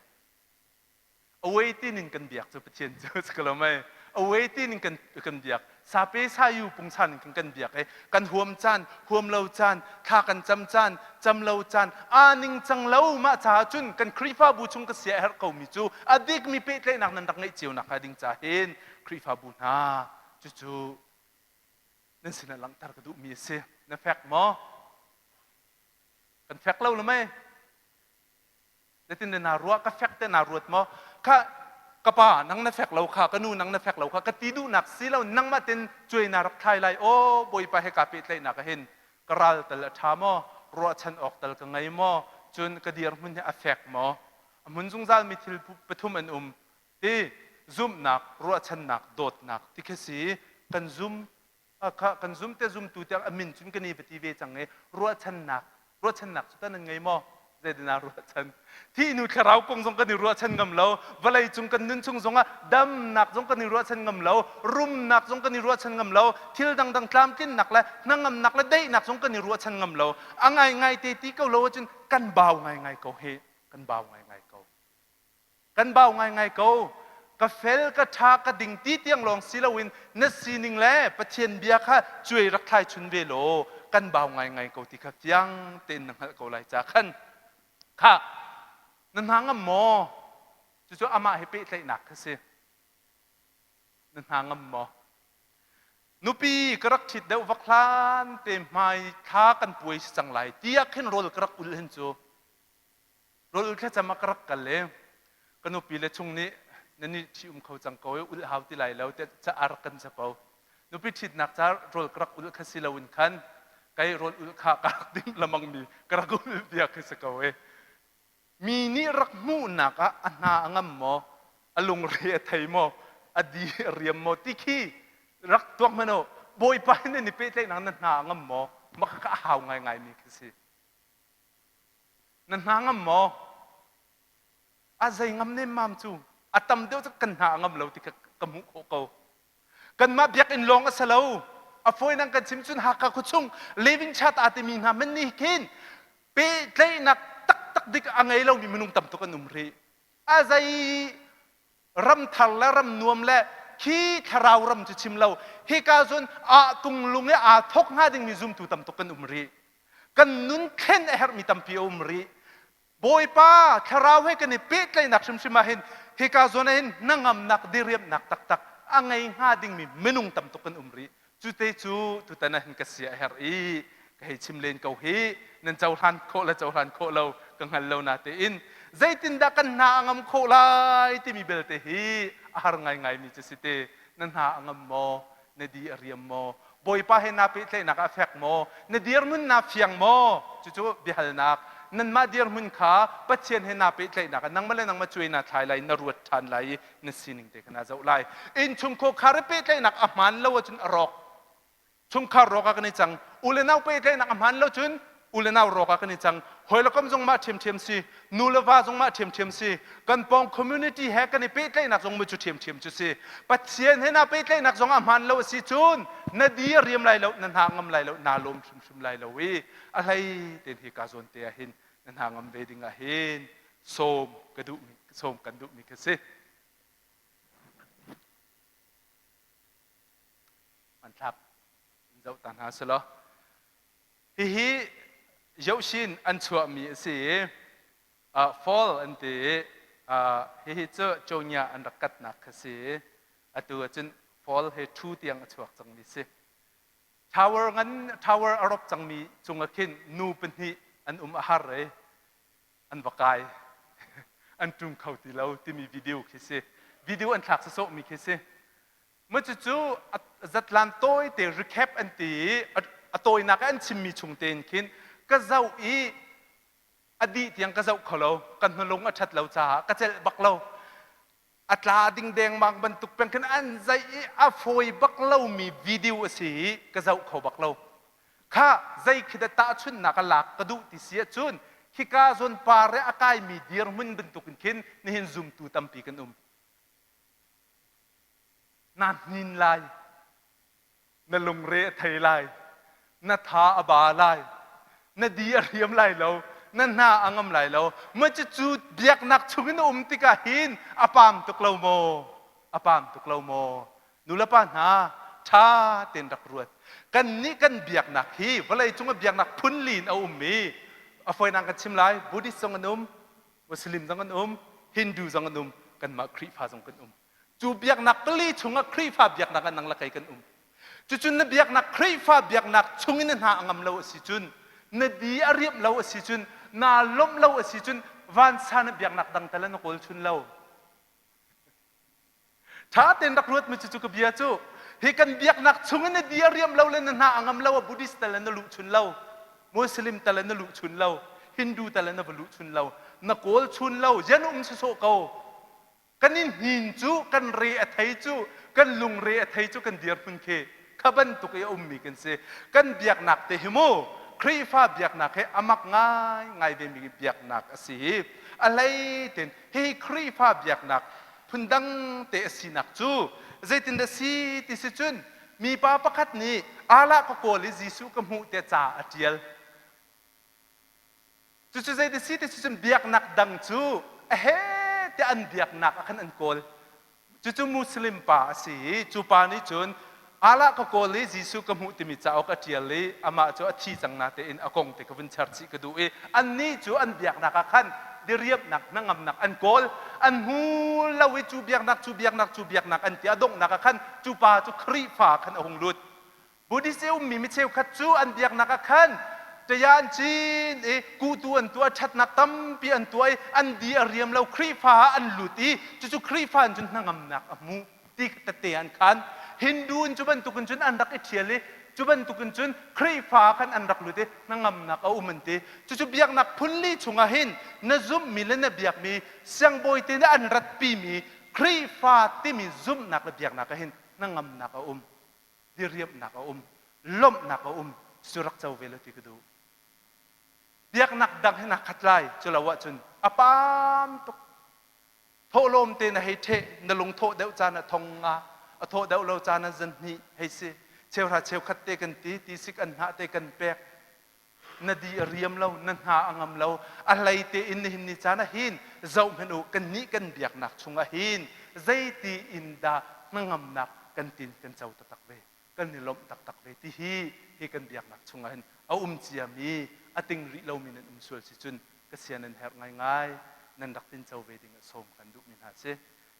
Away tin in kan biak cu Pathian cu si ko lo mei. Away tin in kan kan biak. Sape sayu pungsan in kan kan biak i kan huam caan, huam lo caan, thla kan cam caan, cam lo caan, aa ning cang lo mah caah cun kan Khrihfabu chung ka sia a herh komi cu a dikmi pehtlaihnak nan rak ngeih cio nak hnga ding ca hin Khrihfabu hna cucu nan sinah langhter ka duhmi a si. Na fek maw? Kan fek lo le mei? Zeitin na ruah ka fek te na ruat maw? Kha ka pa nang na fek lo kha ka nu nang na fek lo kha ka ti duhnak si lo nangmah ten cuai na rak thlai lai aw bawipa he ka pehtlaihnak ah hin ka ral tal a ṭha maw ruahchan awk tal ka ngei maw cun ka dirhmun hi a fek maw a hmun zungzal mi thil pathum an um ti zumhnak ruahchannak dawtnak ti khi si kan zum kha kan zum te zumtu tiang a min cun kan i va ti ve cang i ruahchannak ruahchannak cu tan an ngei maw zeitinah ruahchan thihnu thlarau kong zong kan i ruahchan ngam lo vawlei cung kan nun chung zongah damnak zong kan i ruahchan ngam lo rumnak zong kan i ruahchan ngam lo thil dangdang tlamtlinnak le hnangamnak le daihnak zong kan i ruahchan ngam lo a ngaingai te ti ko lo ahcun kan bau ngaingai ko hi kan bau ngaingai ko Kan bau ngaingai ko. Ka fel, ka ṭha, ka ding ti tiang lawng si loin na sining le Pathian bia kha cuai rak thlai chun ve law kan bau ngaingai ko ti kha fiang tein na hngalh ko lai ca khan. Kha, na hna ngam maw? Cucu amah he pehtlaihnak kha si. Na hna ngam maw? Nupi ka rak ṭhit deuh vak hlan te hmai thla kan puai si cang lai tiah khin rawl ka rak ul hin cu Rawl thlacam ah ka rak kal i ka nupi le chung nih nan i ṭhi um kho cang ko i ulh hau ti lai lo tiah ca a rak kan capo. Nupi ṭhitnak ca rawl ka rak ulh kha si loin khan kei rawl ulh kha ka rak timh lamangmi ka rak ulh bia khi si ko i mi nih rak hmuhnak ah a hna a ngam maw a lungre a thei maw a di a riam maw ti khi rak tuak hmanh u Bawipa in nan i pehtlaihnak na hna a ngam maw mah kha a hau ngaingaimi khi si. Na hna ngam maw? A zei ngam nemmam cu a tam deuh cu kan hna a ngam lo ti kha ka hmuh khawh ko. Kanmah biakinn lawng a si lo. A fawinak kan chim cun Hakha khuachung living chat aa timi hna hmanh nih khin pehtlaihnak taktak dik a ngei lomi minung tam tuk an um rih. A zei ram thar le ram nuam le khi thlarau ram cu chim lo hika cun ah tunglung i aa thok hnga dingmi zumtu tam tuk kan um rih kan nun thlen a herhmi tampi a um rih Bawipa thlarau he kan i pehtlaihnak hrimhrim ah hin hika zawn ah hin hnangamnak diriamnak taktak a ngei hnga dingmi minung tam tuk kan um rih Cute cu tutan ah hin ka sia a herh i ka hei chim len ko hi nan cohlan khawh le cohlan khawh lo ka hngal lo natein zeitindah kan hna a ngam khawh lai timi belte hi a har ngaingaimi cu si te na hna a ngam maw na di a riam maw Bawipa he naa pehtlaihnak ah fek maw na dirhmun naa fiang maw cucu biahalnak nanmah dirhmun kha Pathian he naa pehtlaihnak ah nangmah le nangmah cuai naa thlai lai na ruat ṭhan lai i na sining te kha naa zoh lai innchungkhar khar i pehtlaihnak a hmaan lo ahcun a rawk chungkhar rawk ah kan i cang u le nau pehtlaihnak a hmaan lo cun u le nau rawk ah kan i cang hawi le kom zong mah ṭhiamṭhiam si nu le va zong mah ṭhiamṭhiam si kan pawng community he kan i pehtlaihnak zong mu cu ṭhiamṭhiam cu si Pathian he naa pehtlaihnak zong a hmaan lo a si cun na di a riam lai lo na hna ngam lai lo naa lawm hrimhrim lai lo i a hlei tein hi ka zawn te ah hin na hna ngam ve ding ah hin sawm ka duhmi sawm kan duhmi kha si. Hmanthlak in zoh ta hna selaw hihi Yoshin an chuahmi a si i fall an ti i hihi cu Chonya an rak katnak kha si i atu ahcun fall he thu tiang a chuak cangmi si. Tower ngan tower a rop cangmi cungah khin nu pahnih an um a har i an va kai an ṭum kho ti lo timi video khi si video an thlak sawsawhmi khi si ma cucu zatlan tawi te recap an ti i a tawinak an chimmi chung tein khin ka zoh i a dih tiang ka zoh kho lo ka hnulung a ṭhat lo caah ka celh bak lo a tla ding dengmang bantuk peng khin an zaih i a fawi bak lomi video a si i ka zoh kho bak lo kha zei khi dah tahchunhnak a lak ka duh ti si ahcun khika zawn par i a kaimi dirhmun bantukin khin nihin zumtu tampi kan um na hnin lai na lungre a thei lai na tha a ba lai na di a riam lai lo na hna a ngam lai lo ma cucu biaknak chungin na um tikah hin a pam tuk lo maw a pam tuk lo maw? Nulepa hna, ṭha tein rak ruat. Kannih kan biaknak hi vawleicung ah biaknak phunli in a um i a fawinak kan chim lai. Buddhist zong an um, Muslim zong an um, Hindu zong an um, kanmah Khrihfa zong kan um. Cu biaknak pali chungah Khrihfa biaknak ah nang le kei kan um. Cucun na biaknak Khrihfa biaknak chungin na hna a ngam lo a si cun, na di a riamh lo a si cun, naa lawmh lo a si cun, vansan ah biaknak dang tal na kawl chun lo. Ṭha tein rak ruat mi cucu ka bia cu hi kan biaknak chungin na di a riam lo le na hna a ngam lo a Buddhist tal na luh chun lo, Muslim tal na luh chun lo, Hindu tal na va luh chun lo, na kawl chun lo, yan um sawsawh ko. Kan i hnin cu, kan re a thei cu, kan lungre a thei cu kan dirhmun khi kha bantuk i a ummi kan si. Kan biaknak te hi mu Khrihfa biaknak hi a mak ngai ngai vemi biaknak a si hi. A hlei tein hihi Khrihfa biaknak phundang te a sinak cu zeitindah si ti si cun mipa pakhat nih Allah ka kawl i Jesuh ka hmuh tiah ca a ṭial. Cucu zei si ti si cun biaknak dang cu a he tiah an biaknak ah khan an kawl. Cucu Muslim pa a si i cu pa nih cun Allah ka kawl i Jesuh ka hmuh timi cauk a ṭial i amah cu a thi cang natein a kong te ka vun char chih ka duh i annih cu an biaknak ah khan diriamnak hnangamnak an kawl an hmu lo i cu biaknak cu biaknak cu biaknak an ti a donghnak ah khan cu pa cu Khrihfa khan a hung lut Buddhist i ummi mi cheukhat cu an biaknak ah khan ṭaya an cin i kuhtu an tuah ṭhatnak tampi an tuah i an di a riam lo Khrihfa ah an lut i cucu Khrihfa in cun hnangamnak a hmu ti tete an khan Hindu in cu bantukin cun an rak i ṭhial i cu bantukin cun Khrihfa ah khan an rak lut i hnangamnak a um an ti cucu biaknak phunli chungah hin na zumhmi le na biakmi siangbawi te nih an ratpimi Khrihfa timi zumhnak le biaknak ah hin hnangamnak a um diriamhnak a um lawmhnak a um cu rak co ve lo ti ka duh biaknak dang he naa khat lai cu lo ahcun a pam tuk thawhlawm te na hei ṭheh na lung thawh deuh caan ah thong nga a thawh deuh lo caan ah zan hnih hei si cheuhra cheukhat te kan ti tisik an hnah te kan pek na di a riam lo na hna a ngam lo a hlei te in nihin ni caan ah hin zoh hmanh u kannih kan biaknak chungah hin zeiti in dah hnangamnak kan tin kan co taktak ve kan i lawmh taktak ve ti hi hi kan biaknak chungah hin a um ciami a ting rih lomi nan um sual si cun ka sia nan herh ngaingai nan rak tin co ve ding ah sawm kan duhmi hna si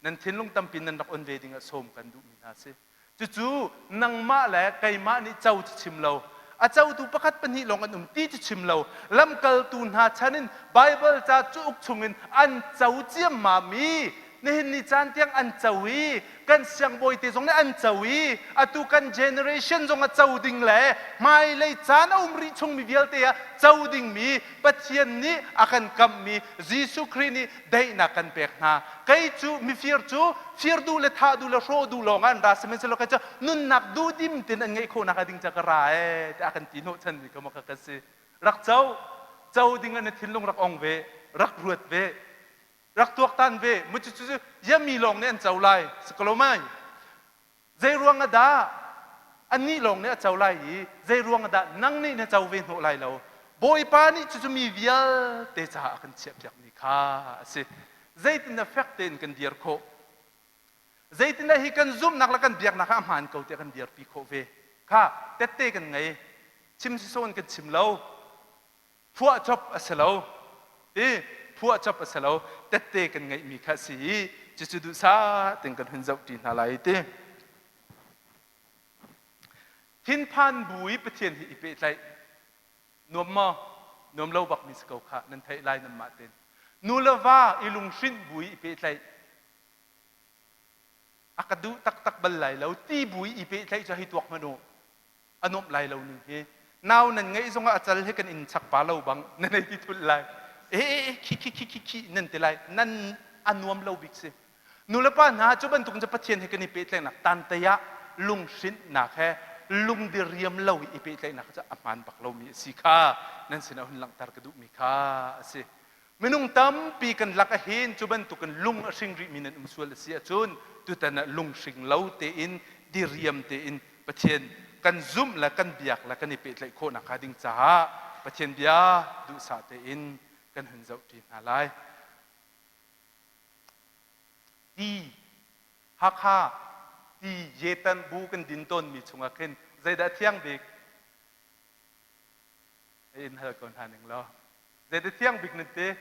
nan thinlung tampi nan rak on ve ding ah sawm kan duhmi hna si Cucu nangmah le keimah nih co cu chim lo. A cotu pakhat pahnih lawng an um ti cu chim lo. Lamkaltu hna chan in Baibal ca cauk chungin an co ciammam i nihin ni caan tiang an co i kan siangbawi te zong nih an co i atu kan generation zong a co ding le hmailei caan a um rih chungmi vialte ah co dingmi Pathian nih a kan kamhmi Jesuh Khrih nih daihnak kan pek hna. Kei cu mifir cu fir duh le thah duh le hrawh duh lawng ah an ra sihmanhsehlaw kei cu nunnak duhdim tein an ngeih khawhnak a ding ca ka ra ee tiah a kan ti hnawhchanmi ka maka ka si. Rak co, co ding ah na thinlung rak ong ve, rak ruat ve, rak tuaktan ve. Mu cu cu yami lawng nih an co lai. Si ko lo mai. Zei ruang ah dah annih lawng nih a co lai i zei ruang ah dah nang nih na co ve hnawh lai lo? Bawipa nih cucu mi vialte caah a kan chiahpiakmi kha a si. Zeitindah fek tein kan dir khawh? Zeitindah hi kan zumhnak le kan biaknak ah a hmaan ko tiah kan dirpi khawh ve? Kha tette kan ngei. Chim sisawh in kan chim lo. Phuahcop a si lo. Ti phuahcop a si lo. Tette kan ngeihmi kha a si i cucu duhsah tein kan hun zohṭi hna lai ti. Thinphan bu i Pathian hi i pehtlaih nuam maw? Nuam lo bakmi si ko khah nan theih lai nanmah tein. Nu le va i lunghrinh bu i i pehtlaih a ka duh taktak bal lai lo ti bu i i pehtlaih cu hei tuak hmanh u. A nuamh lai lo ning hi nau nan ngeih zongah a cal he kan in chak pa lo bang nan ei ti thulh lai e e khi khi khi khi khi nan ti lai nan a nuam lo bik si nulepa hna cu bantuk cu Pathian he kan i pehtlaihnak tantei ah lunghrinhnak he lungdiriam lo i pehtlaihnak cu a hmaan bak lomi a si kha nan sinah hun langhter ka duhmi kha a si Minung tampi kan lak ahhin cu bantukin lung a hring rihmi nan um sual a si ahcun tutan ah lunghring lo tein diriam tein Pathian kan zumh le kan biak le kan i pehtlaih khawh nakhnga ding caah Pathian bia duhsah tein kan hun zohṭi hna lai. Ti Hakha. Ti yetan bu kan din tawnmi chungah khin zeidah thiang bik? In hal ko hna ning law. Zeidah thiang bik nan ti?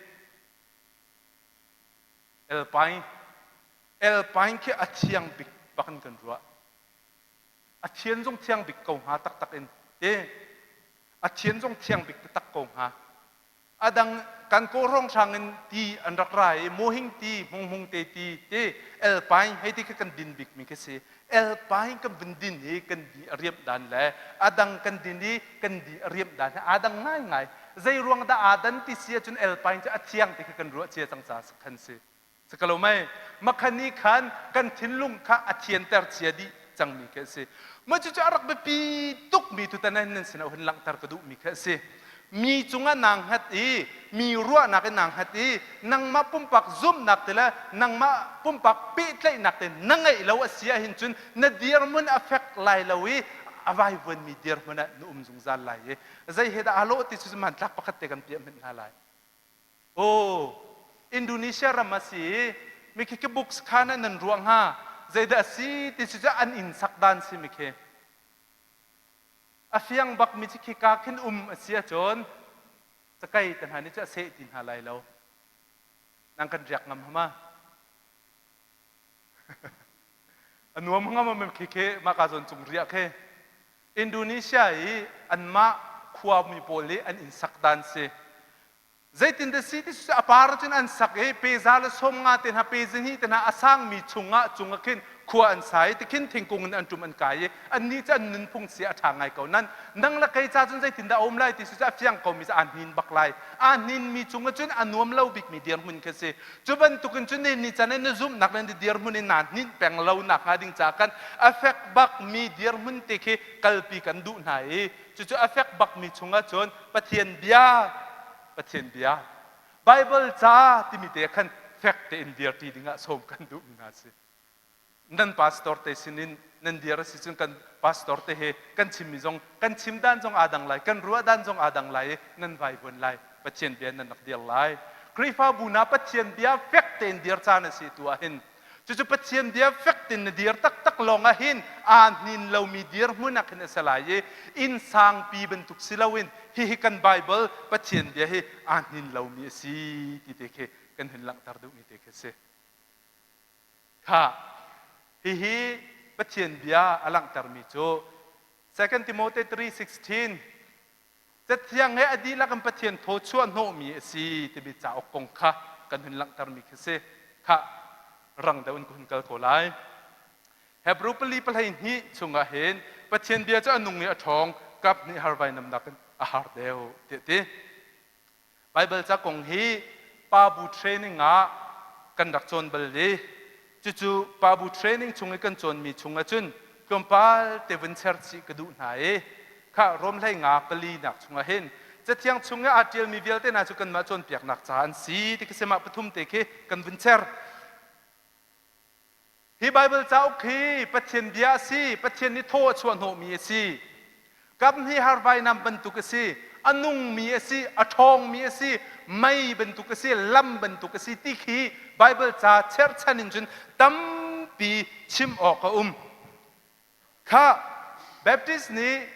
Alpine. Alpine khi a thiang bik bak in kan ruah. A thian zong thiang bik ko hnga taktak in. Ti a thian zong thiang bik taktak ko hnga. A dang kan kawhrawng hrang in ti an rak ra i muhing ti hmunghmung te ti ti alpine hei ti kha kan din bik mi khi si. Alpine kan vun din i kan di a riamh dan le a dang kan din i kan di a riamh dan hi aa dang ngaingai. Zei ruang dah aa dan ti si ahcun alpine cu a thiang ti kha kan ruah cia cang caah khan si. Si ko lo mei? Makhan nih khan kan thinlung kha a thianter cia dih cangmi khi a si. Mah cucu a rak biapi tukmi tutan ah nan sinah hun langhter ka duhmi khi a si. Mi cungah naa hngat i mi ruahnak in naa hngat i nangmah pumpak zumhnak te le nangmah pumpak pehtlaihnak te na ngeih lo a si ahhin cun na dirhmun a fek lai lo i a vaivuanmi dirhmun ah na um zungzal lai i zei he dah aa lawh ti cu hmantlak pakhat te kan piah hmanh hna lai. Oh, Indonesia ram a si i mikhi khi books kha na nan ruah hnga zeidah a si ti cu an inn sak dan si mikhi. A fiang bak mi cu khika khin um a si ahcun cakei te hna nih cu a seh ti hna lai lo. Nang kan riak ngam hama. A nuam ngam am khi khi mah ka zawn cung riah khi. Indonesia i anmah khuami pawl i an inn sak dan si. Zeitindah si ti cu a par cun an sak i peza le 50 te hna pe zahnih te hna a sangmi chungah cungah khin khua an sa i tikhin thingkung in an ṭum an kai i annih cu an nunphung si a ṭha ngai ko. Nan nang le kei ca cun zeitindah a um lai ti cu a fiang komi cu aa hnin bak lai. Aa hninmi cungah cun a nuam lo bikmi dirhmun khi si. Cu bantukin cun ni ni can in na zumhnak le na dirhmun in naa hninh peng lo nakhnga ding ca kan a fek bakmi dirhmun te khi kalpi kan duh hna i cucu a fek bakmi chungah cun Pathian bia Pathian bia Bible ca timi te khan fek tein dirṭi dingah sawm kan duhmi hna si. Nan pastor te sinin nan dir a si cun kan pastor te he kan chimmi zong kan chim dan zong aa dang lai, kan ruah dan zong aa dang lai i nan vaivuan lai. Pathian bia nan rak dir lai. Khrihfabu na Pathian bia fek tein dir caan a si tu ah hin Cucu Pathian bia fek tein na dir taktak lawng ah hin aa hnin lomi dirhmun ah khin a si lai i inn sangpi bantuk si loin hihi kan Bible Pathian bia hi aa hnin lomi a si ti te khi kan hun langhter duhmi te khi a si. Kha hihi Pathian bia a langhtermi cu 2 Timothy 3:16 Cathiang he a dihlak in Pathian thaw chuah hnawhmi a si timi cauk kong kha kan hun langhtermi khi si. Khah, rang deuh in ka hun kal ko lai. Hebrew pali 12 chungah hin Pathian bia cu a nung i a ṭhawng, kap hnih har vainam nakin a har deuh tiah ti. Baibal ca kong hi pa bu training ah kan rak cawn bal i cucu pa bu training chung i kan cawnmi chung ahcun tlawmpal te vun cher chih ka duh hna i kha Rom 15 pali nak chungah hin Cathiang chung i aa ṭialmi vialte hna cu kanmah cawnpiaknak ca an si ti khi si mah pathum te khi kan vun cher. Hi Baibal cauk hi Pathian bia a si, Pathian nih thaw a chuah hnawhmi a si. Kam hi har vainam bantuk a si, a nungmi a si, a ṭhawngmi a si, mei bantuk a si, lam bantuk a si ti khi Baibal ca cherhchan in cun tampi chim awk a um. Kha Baptist nih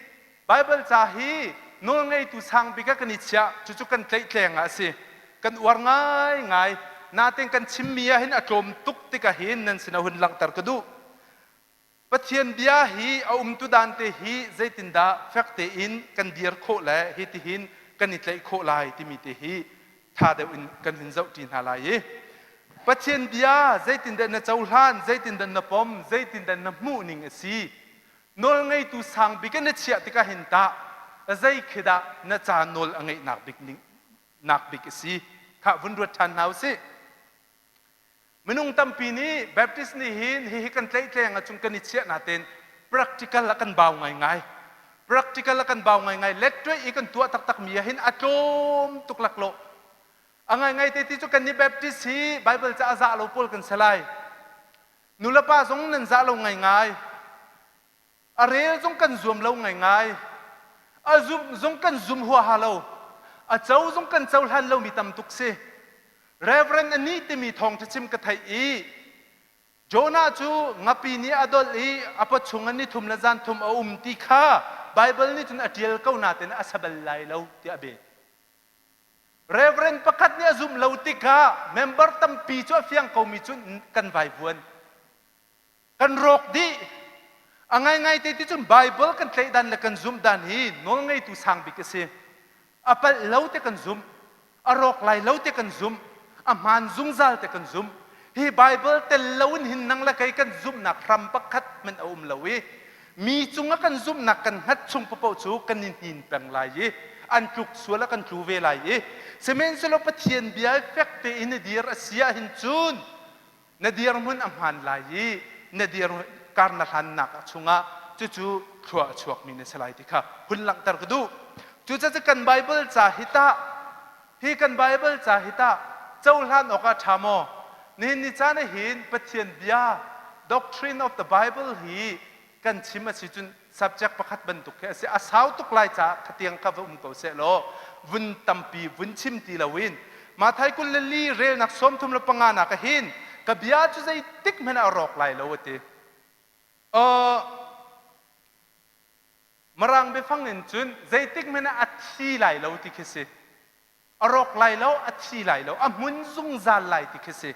Baibal ca hi nawlngeitu sang bik ah kan i chiah, cucu kan tlaihtleng ah a si. Kan uar ngaingai. Nain kan chimmi ah hin a tlawm tuk tikah hin nan sinah hun langhter ka duh. Pathian bia hi a umtu dan te hi zeitindah fek tein kan dir khawh le hitihin kan i tlaih khawh lai timi te hi ṭha deuh in kan hun zohṭi hna lai i Pathian bia zeitindah na cohlan, zeitindah na pom, zeitindah na hmuh ning a si. Nawlngeitu sang bik in na chiah tikah hin tah zei khi dah na ca nawl a ngeihnak bik ning nak bik a si. Khah vun ruat ṭhan hna u sih. Minung tampi nih Baptist nih hin hihi kan tlaihtleng ahcun kan i chiah natein practical ah kan bau ngaingai. Practical ah kan bau ngaingai. Lettuai i kan tuah taktakmi ah hin a tlawm tuk laklawh. A ngaingai te ti cu kan nih Baptist hi Bible ca a zah lo pawl kan si lai. Nulepa zong nan zah lo ngaingai. A rel zong kan zuam lo ngaingai. A zumh zong kan zum huaha lo. A co zong kan cohlan lomi tam tuk si. Reverend a nih timi thawngṭha chim ka theih i Jonah cu ngapi nih a dolh i a pawchung ah nithum le zanthum a um ti kha Baibal nih cun a ṭial ko nain a sa bal lai lo tiah a bet. Reverend pakhat nih a zumh lo tikah member tampi cu a fiang komi cu kan vaivuan. Kan rawk dih. A ngaingai te ti cun Baibal kan tlaih dan le kan zumh dan hi nawlngeitu sang bik a si. A palh lo te kan zumh. A rawk lai lo te kan zumh. A hmaan zungzal te kan zumh. Hi Baibal tel loin hin nang le kei kan zumhnak hram pakhat hmanh a um lo i mi cungah kan zumhnak kan hngat chung paoh cu kan i hnin peng lai i an tluk sual ah kan tlu ve lai i sihmanhsehlaw Pathian bia fek tein na dir a si ahhin cun na dirhmun a hmaan lai i na dir kar na hlannak chungah cucu thlua a chuakmi na si lai ti kha hun langhter ka duh. Cucaah kan Baibal ca hi tah hi kan Baibal ca hi tah cohlan awk ah ṭha maw? Nihin ni caan ah hin Pathian bia doctrine of the Bible hi kan chim a si cun subject pakhat bantuk khi a si. A sau tuk lai caah khatiang kha va um ko seh law vun tampi vun chim ti loin Mathai 24 relnak 35 nak ah hin ka bia cu zeitik hmanh ah a rawk lai lo a ti. Uh, Mirang biafang in cun zeitik hmanh ah a thi lai lo ti khi si. A rawk lai lo, a thi lai lo, a hmun zungzal lai ti khi si.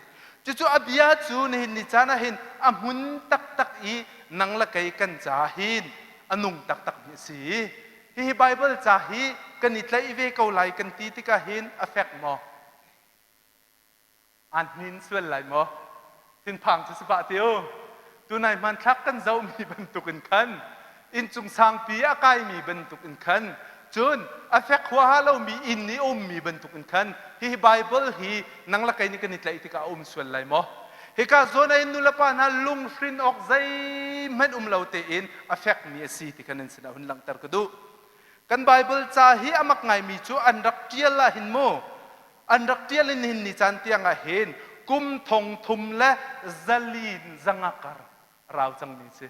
Cucu a bia cu nihin ni caan ah hin a hmun taktak i nang le kei kan ca hin a nung taktakmi a si. Hihi Baibal ca hi kan i tlaih ve ko lai kan ti tikah hin a fek maw? Aan hnin sual lai maw? Thinphang cu si pah ti u. Tunai hmanthlak kan zohmi bantukin khan inncung sangpi a kaimi bantukin khan cun a fek huaha lomi inn i a ummi bantukin khan hihi Baibal hi nang le kei nih kan i tlaih tikah a um sual lai maw? Hika zawn ah hin nulepa hna lunghrin awk zeihmanh um lo tein a fekmi a si ti kha nan sinah hun langhter ka duh. Kan Baibal ca hi a mak ngaimi cu an rak ṭial ah hin mu an rak ṭial in nihin ni caan tiang ah hin kum thong thum le zali in zanga kar a rau cangmi a si.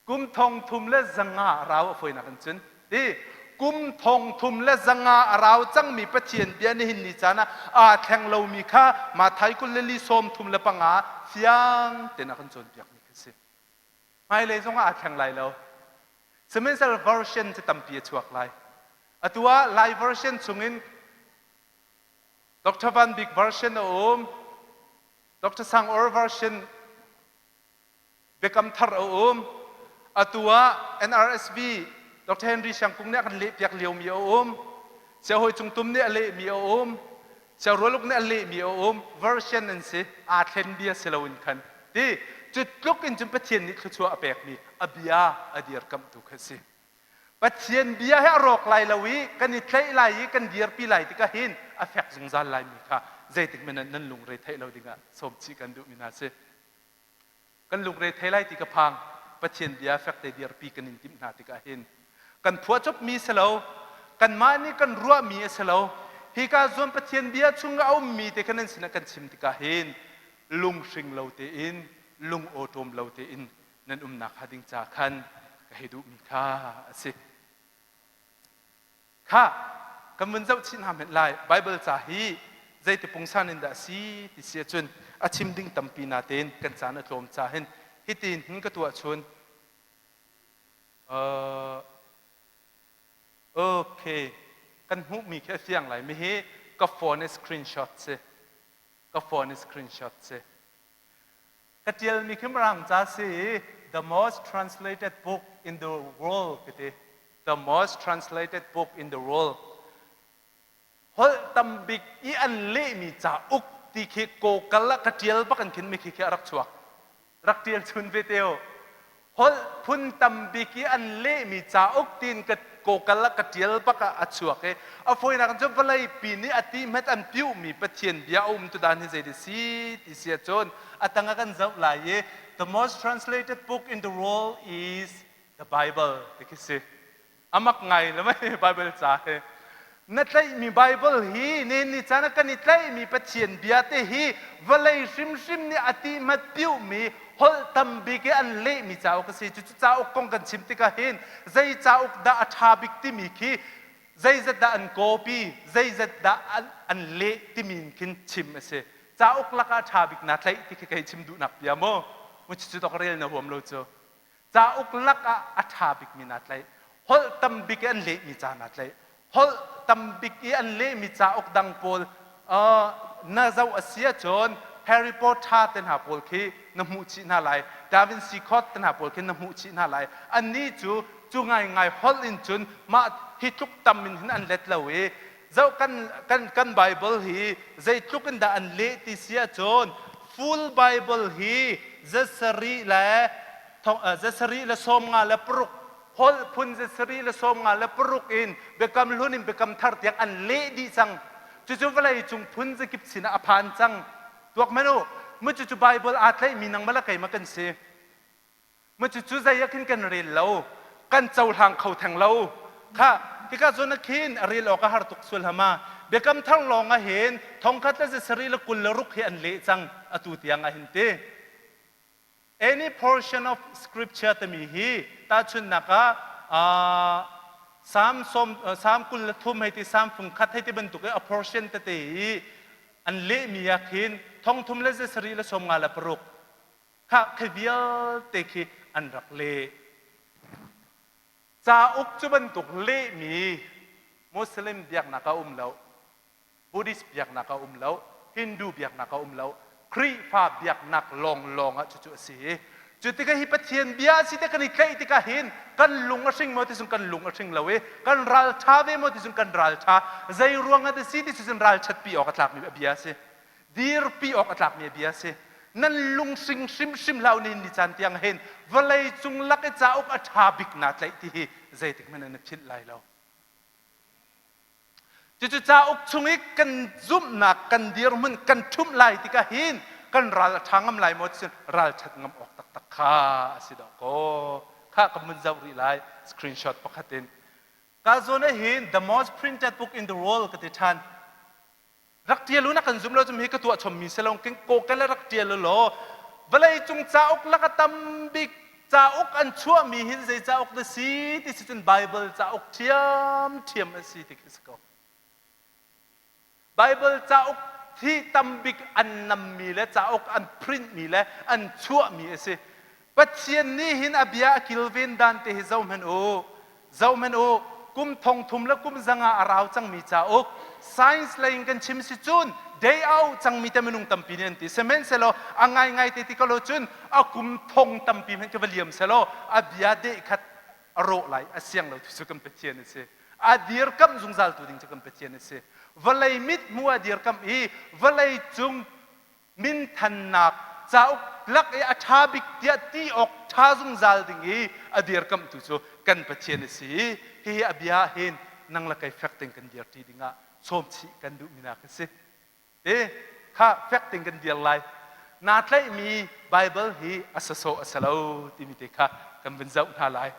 Kum thong thum le zanga a rau a fawinak in cun ti kum thong thum le zanga a rau cangmi Pathian bia nihin ni caan ah aa thleng lomi kha Mathai 24 35 fiang tein a kan cawnpiakmi khi a si. Hmailei zong ah aa thleng lai lo. Sihmanhsehlaw version cu tampi a chuak lai. Atu ah Lai version chungin Dr. Van Bik version a um, Dr. Sang Or version Biakam Thar a um. Atu ah NRSV Dr. Henry Siang Kung nih a kan lehpiak liomi a um. Siahawi Cung Tum nih a lehmi a um. Siangrualuk nih a lehmi a um. Version an si. Aa thlen bia si loin khan. Ti cu tluk in cun Pathian nih thluachuah a pekmi a bia a dirkamhtu kha a si. Pathian bia hi a rawk lai lo i kan i tlaih lai i kan dirpi lai tikah hin a fek zungzal laimi kha zeitik hmanh ah nan lungre theih lo dingah sawm chih kan duhmi hna si. Kan lungre thei lai ti ka phang. Pathian bia fekte dirpi kan in timh hna tikah hin kan phuahcopmi si lo, kanmah nih kan ruahmi a si lo. Hika zawn Pathian bia chung a ummi te kha nan sinah kan chim tikah hin lunghring lo tein, lung awṭawm lo tein nan umnak hnga ding ca khan ka hei duhmi kha a si. Kha kan vun zoh chih hna hmenh lai. Baibal ca hi zeiti pungsan in dah a si ti si ahcun a chim ding tampi natein kan caan a tlawm ca hin hitin hin ka tuah chun. Uh, okay, kan hmuhmi khi a fiang lai. Mi hi ka phone i screenshot si. Ka phone i screenshot si. Ka ṭialmi khi Mirang ca si i the most translated book in the world ka ti. The most translated book in the world. Holh tambik i an lehmi cauk ti khi Google ah ka ṭial bak in khin mi khi khi a rak chuak. Rak ṭial chun ve te u. Holh phun tambik i an lehmi cauk tiin ka Google ah ka ṭial bak ah a chuak i a fawinak in cun vawleipi nih a ti hmet an piuhmi Pathian bia a um tu dan hi zei si ti si ahcun a tang ah kan zoh lai i the most translated book in the world is the Bible ti khi si. A mak ngai le mei Bible ca hi. Na tlaihmi Bible hi ne ni caan ah kan i tlaihmi Pathian bia te hi vawlei hrimhrim nih a ti hmat piuhmi holh tambik i an lehmi cauk a si. Cucu cauk kong kan chim tikah hin zei cauk dah a ṭha bik timi khi zeizat dah an copy, zeizat dah an leh timi in khin chim a si. Cauk lakah ṭha bik naa tlaih ti khi kei chim duhnak bia maw? Mu cu dok rel na huam lo cu. Cauk lakah a ṭha bikmi naa tlaih. Holh tam bik i an lehmi ca naa tlaih. Holh tam bik i an lehmi cauk dang pawl na zoh a si ahcun Harry Potter te hna pawl khi na hmuh chih hna lai. Da Vinci Code te hna pawl khi na hmuh chih hna lai. Annih cu cu ngaingai holh in cun mah hi tluk tam in hin an let lo i zoh kan kan kan Bible hi zeitluk in dah an leh ti si ahcun full Bible hi zasarih le 26 holh phun 26 in Biakam Hlun in Biakam Thar tiang an leh dih cang. Cucu vawlei cung phun zakip sinah a phan cang. Tuak men u, mu cucu Bible aa tlaihmi nangmah le keimah kan si. Mu cucu zei ah khin kan rel lo, kan cohlang kho theng lo. Kha hika zawn ah khin a rel awk a har tuk sual hama. Biakam Thar lawng ah hin thongkhat le 26 hi an leh cang atu tiang ah hin ti. Any portion of scripture timi hi tahchunhnak ah Psalm sawm Psalm 23 hei ti Psalm fung khat hei ti bantuk i a portion tete i an lehmi ah khin 3 36 kha khi vialte khi an rak leh. Cauk cu bantuk lehmi Muslim biaknak a um lo. Buddhist biaknak a um lo, Hindu biaknak a um lo, Khrihfa biaknak lawnglawng ah cucu a si. Cu tikah hi Pathian bia a si te kan i tlaih tikah hin kan lung a hring maw ti cun kan lung a hring lo i kan ral ṭha ve maw ti cun kan ral ṭha. Zei ruang ah dah si ti cun ralṭhatpi awk a tlakmi a bia a si. Dirpi awk a tlakmi a bia a si. Nan lung hring hrimhrim hlah u nihin ni caan tiang hin vawlei cung lak i cauk a ṭha bik naa tlaih ti hi zeitik hmanh in na philh lai lo. Cucu cauk chung i kan zumhnak kan dirhmun kan ṭhumh lai tikah hin kan ral a ṭha ngam lai maw ti ralṭhat ngam awk taktak kha a si dawh kaw. Kha ka mun zoh rih lai screenshot pakhat in. Ka zawn ah hin the most printed book in the world ka ti ṭhan. Rak ṭial u na kan zum lo cum hi ka tuah chommi si lo kawkel rak ṭial u law vawlei cung cauk lak a tam bik cauk an chuahmi hin zei cauk dah si ti si cun Bible cauk ṭhiamṭhiam a si ti khi si ko. Bible cauk hi tam bik an nammi le cauk an printmi le an chuahmi a si. Pathian nih hin a bia a kilven dan te hi zohhmanh u. Zohhmanh u, kum thong thum le kum zanga a rau cangmi cauk, science lei in kan chim si cun day out cangmi te minung tampi nih an ti. Sihmanhsehlaw a ngaingai te ti ko lo cun a kum thong tampi hmanh ka va liam selaw a bia deh khat a rawh lai, a siang lo tu cu kan Pathian a si. A dirkamh zungzal tu ding cu kan Pathian a si. Vawlei mit hmu a dirkamh i vawlei cung minthannak cauk lak i a ṭha bik tiah ti awk ṭha zungzal ding i a dirkamhtu cu kan Pathian a si i hihi a bia ah hin nang le kei fek tein kan dirṭi dingah sawmchih kan duhmi nak a si. Te kha fek tein kan dir lai. Naa tlaihmi Baibal hi a sasawh a si lo timi te kha kan vun zoh hna lai.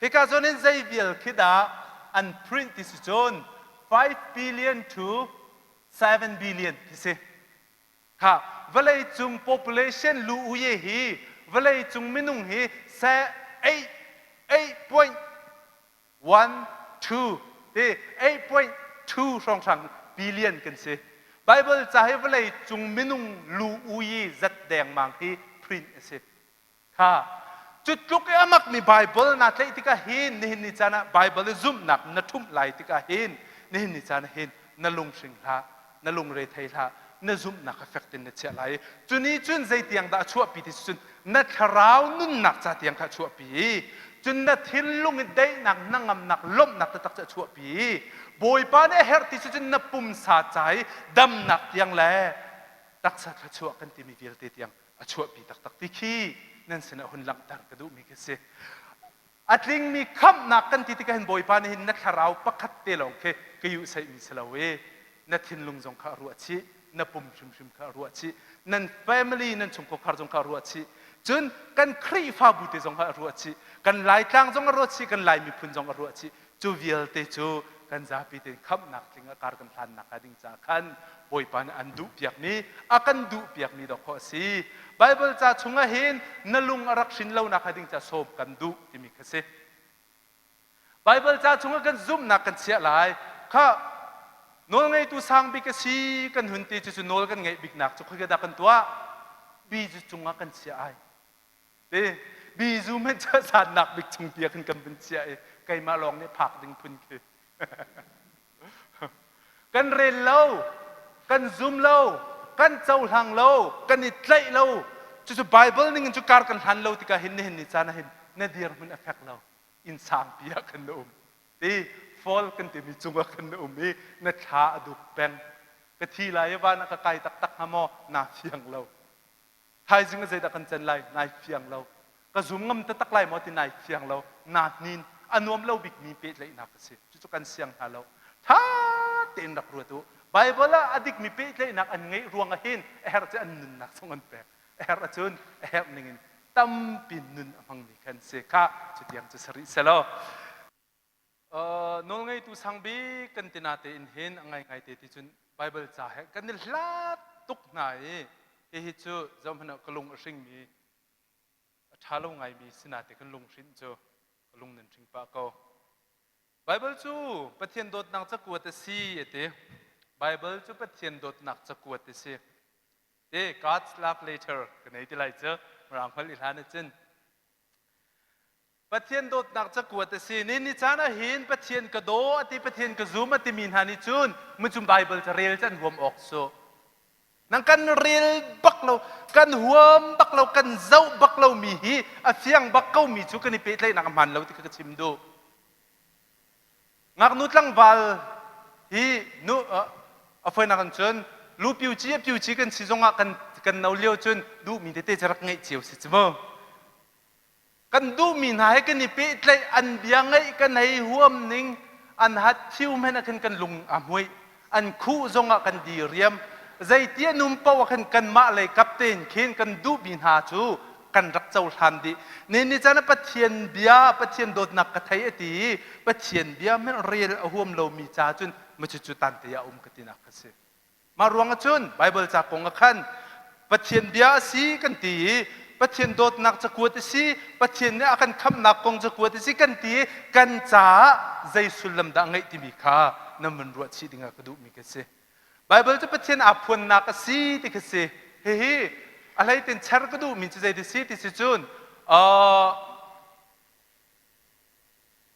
Hika zawn in zei vial khi dah an print ti si cun 5 billion to 7 billion khi si. Kha vawleicung population lu uye hi vawleicung minung hi 8.12 ti 8.2 hrawnghrang billion kan si. Bible ca hi vawleicung minung lu uyi zat dengmang hi print a si. Kha cu tluk i a makmi Bible naa tlaih tikah hin nihin ni caan ah Bible i zumhnak na ṭhumh lai tikah hin nihin ni caan ah hin na lunghring hlah, na lungre thei hlah, na zumhnak kha fek tein na chiah lai i cu nih cun zeitiang dah a chuahpi ti cun na thlarau nunnak ca tiang kha a chuahpi i cun na thinlung i daihnak hnangamnak lawmhnak taktak cu a chuahpi i Bawipa nih a herh ti cu cun na pumsa ca i damnak tiang le taksa thluachuah kan timi vialte tiang a chuahpi taktak ti khi nan sinah hun langhter ka duhmi khi si. A tlingmi khamhnak kan ti tikah hin Bawipa nih hin na thlarau pakhat te lawng khi ka yuhsaihmi si lo i na thinlung zong kha a ruah chih, na pum hrimhrim kha a ruah chih, nan family nan chungkhar zong kha a ruah chih, cun kan Khrihfabu te zong kha a ruah chih, kan Laitlang zong a ruah chih, kan Lai miphun zong a ruah chih. Cu vialte cu kan zapi tein khamhnak tling ah kar kan hlannak hnga ding caah khan Bawipa nih an duhpiakmi, a kan duhpiakmi dawkaw a si. Baibal ca chungah hin na lung a rak hrin lonak hnga ding caah sawm kan duh timi kha si. Baibal ca chungah kan zumhnak kan chiah lai. Kha. Nawlngeitu sang bik a si kan hun ti cucu nawl kan ngeih biknak cu khoika dah kan tuah? Bizu cungah kan chiah ai. Te bizu hmanh cu sannak bik chung tia khin kan vun chiah i keimah lawng nih phak ding phun khi. Kan rel lo, kan zum lo, kan cohlang lo, kan i tlaih lo. Cucu Bible ning in cu kar kan hlan lo tikah hin nihin ni caan ah hin na dirhmun a fek lo. Inn sangpi ah khan na um. Ti fall kan timi cungah khan na um i na thla a duk peng. Ka thi lai i van ah ka kai taktak hnga maw? Naa fiang lo. Thaizing ah zeidah kan can lai? Nai fiang lo. Ka zum ngam taktak lai maw ti nai fiang lo. Naa hnin. A nuam lo bikmi pehtlaihnak a si. Cucu kan siang hna lo. Ṭha tein rak ruat u. Baibal ah a dikmi pehtlaihnak an ngeih ruang ah hin a herh cu an nunnak zong an pek. A herh ahcun a herh ningin tampi nun a hmangmi kan si. Khah, cutiang cu si rih selaw. Nawlngeitu sang bik kan ti natein hin a ngaingai te ti cun Baibal ca he kan i hlat tuk hna i hihi cu zohhmanh ah ka lung a hringmi a ṭha lo ngaimi si nate kan lunghrinh cu ka lung nan hring pah ko. Baibal cu Pathian dawtnak cakuat a si a ti. Baibal cu Pathian dawtnak cakuat a si. Te God's love letter ka nei ti lai cu Mirang holh i hlan ahcun Pathian dawtnak cakuat a si. Ni ni caan ah hin Pathian ka daw a ti, Pathian ka zum a timi hna nih cun mucum Baibal ca rel cu an huam awk su. Nang kan rel bak lo, kan huam bak lo, kan zoh bak lo mi hi a fiang bak ko mi cu kan i pehtlaihnak a hmaan lo ti kha ka chim duh. Ngaknu tlangval hi nu a foinak in cun lu piu ci a piu ci kan si zongah kan kan no lio cun duhmi tete cu rak ngeih cio si cu mu. Kan duhmi hna he kan i pehtlaih, an bia ngaih kan hei huam ning, an hat thiu hmanh ah khin kan lung a hmuih, an khuh zongah kan diriam. Zeiti an um paoh ah khin kanmah lei kap tein khin kan duhmi hna cu kan rak cohlan dih. Ni ni caan ah Pathian bia, Pathian dawtnak ka thei a ti i Pathian bia hmanh rel a huam lomi ca cun macucu tante ah um ka tinak kha si. Mah ruang ah cun Baibal ca kong ah khan Pathian bia a si kan ti i Pathian dawtnak cakuat a si, Pathian nih a kan khamhnak kong cakuat a si kan ti i kan caah zei sullam dah a ngeih timi kha nan vun ruah chih dingah ka duhmi ka si. Baibal cu Pathian aa phuannak a si ti kha si. Hihi a hleitin cher ka duhmi cu zei ti si ti si cun uh,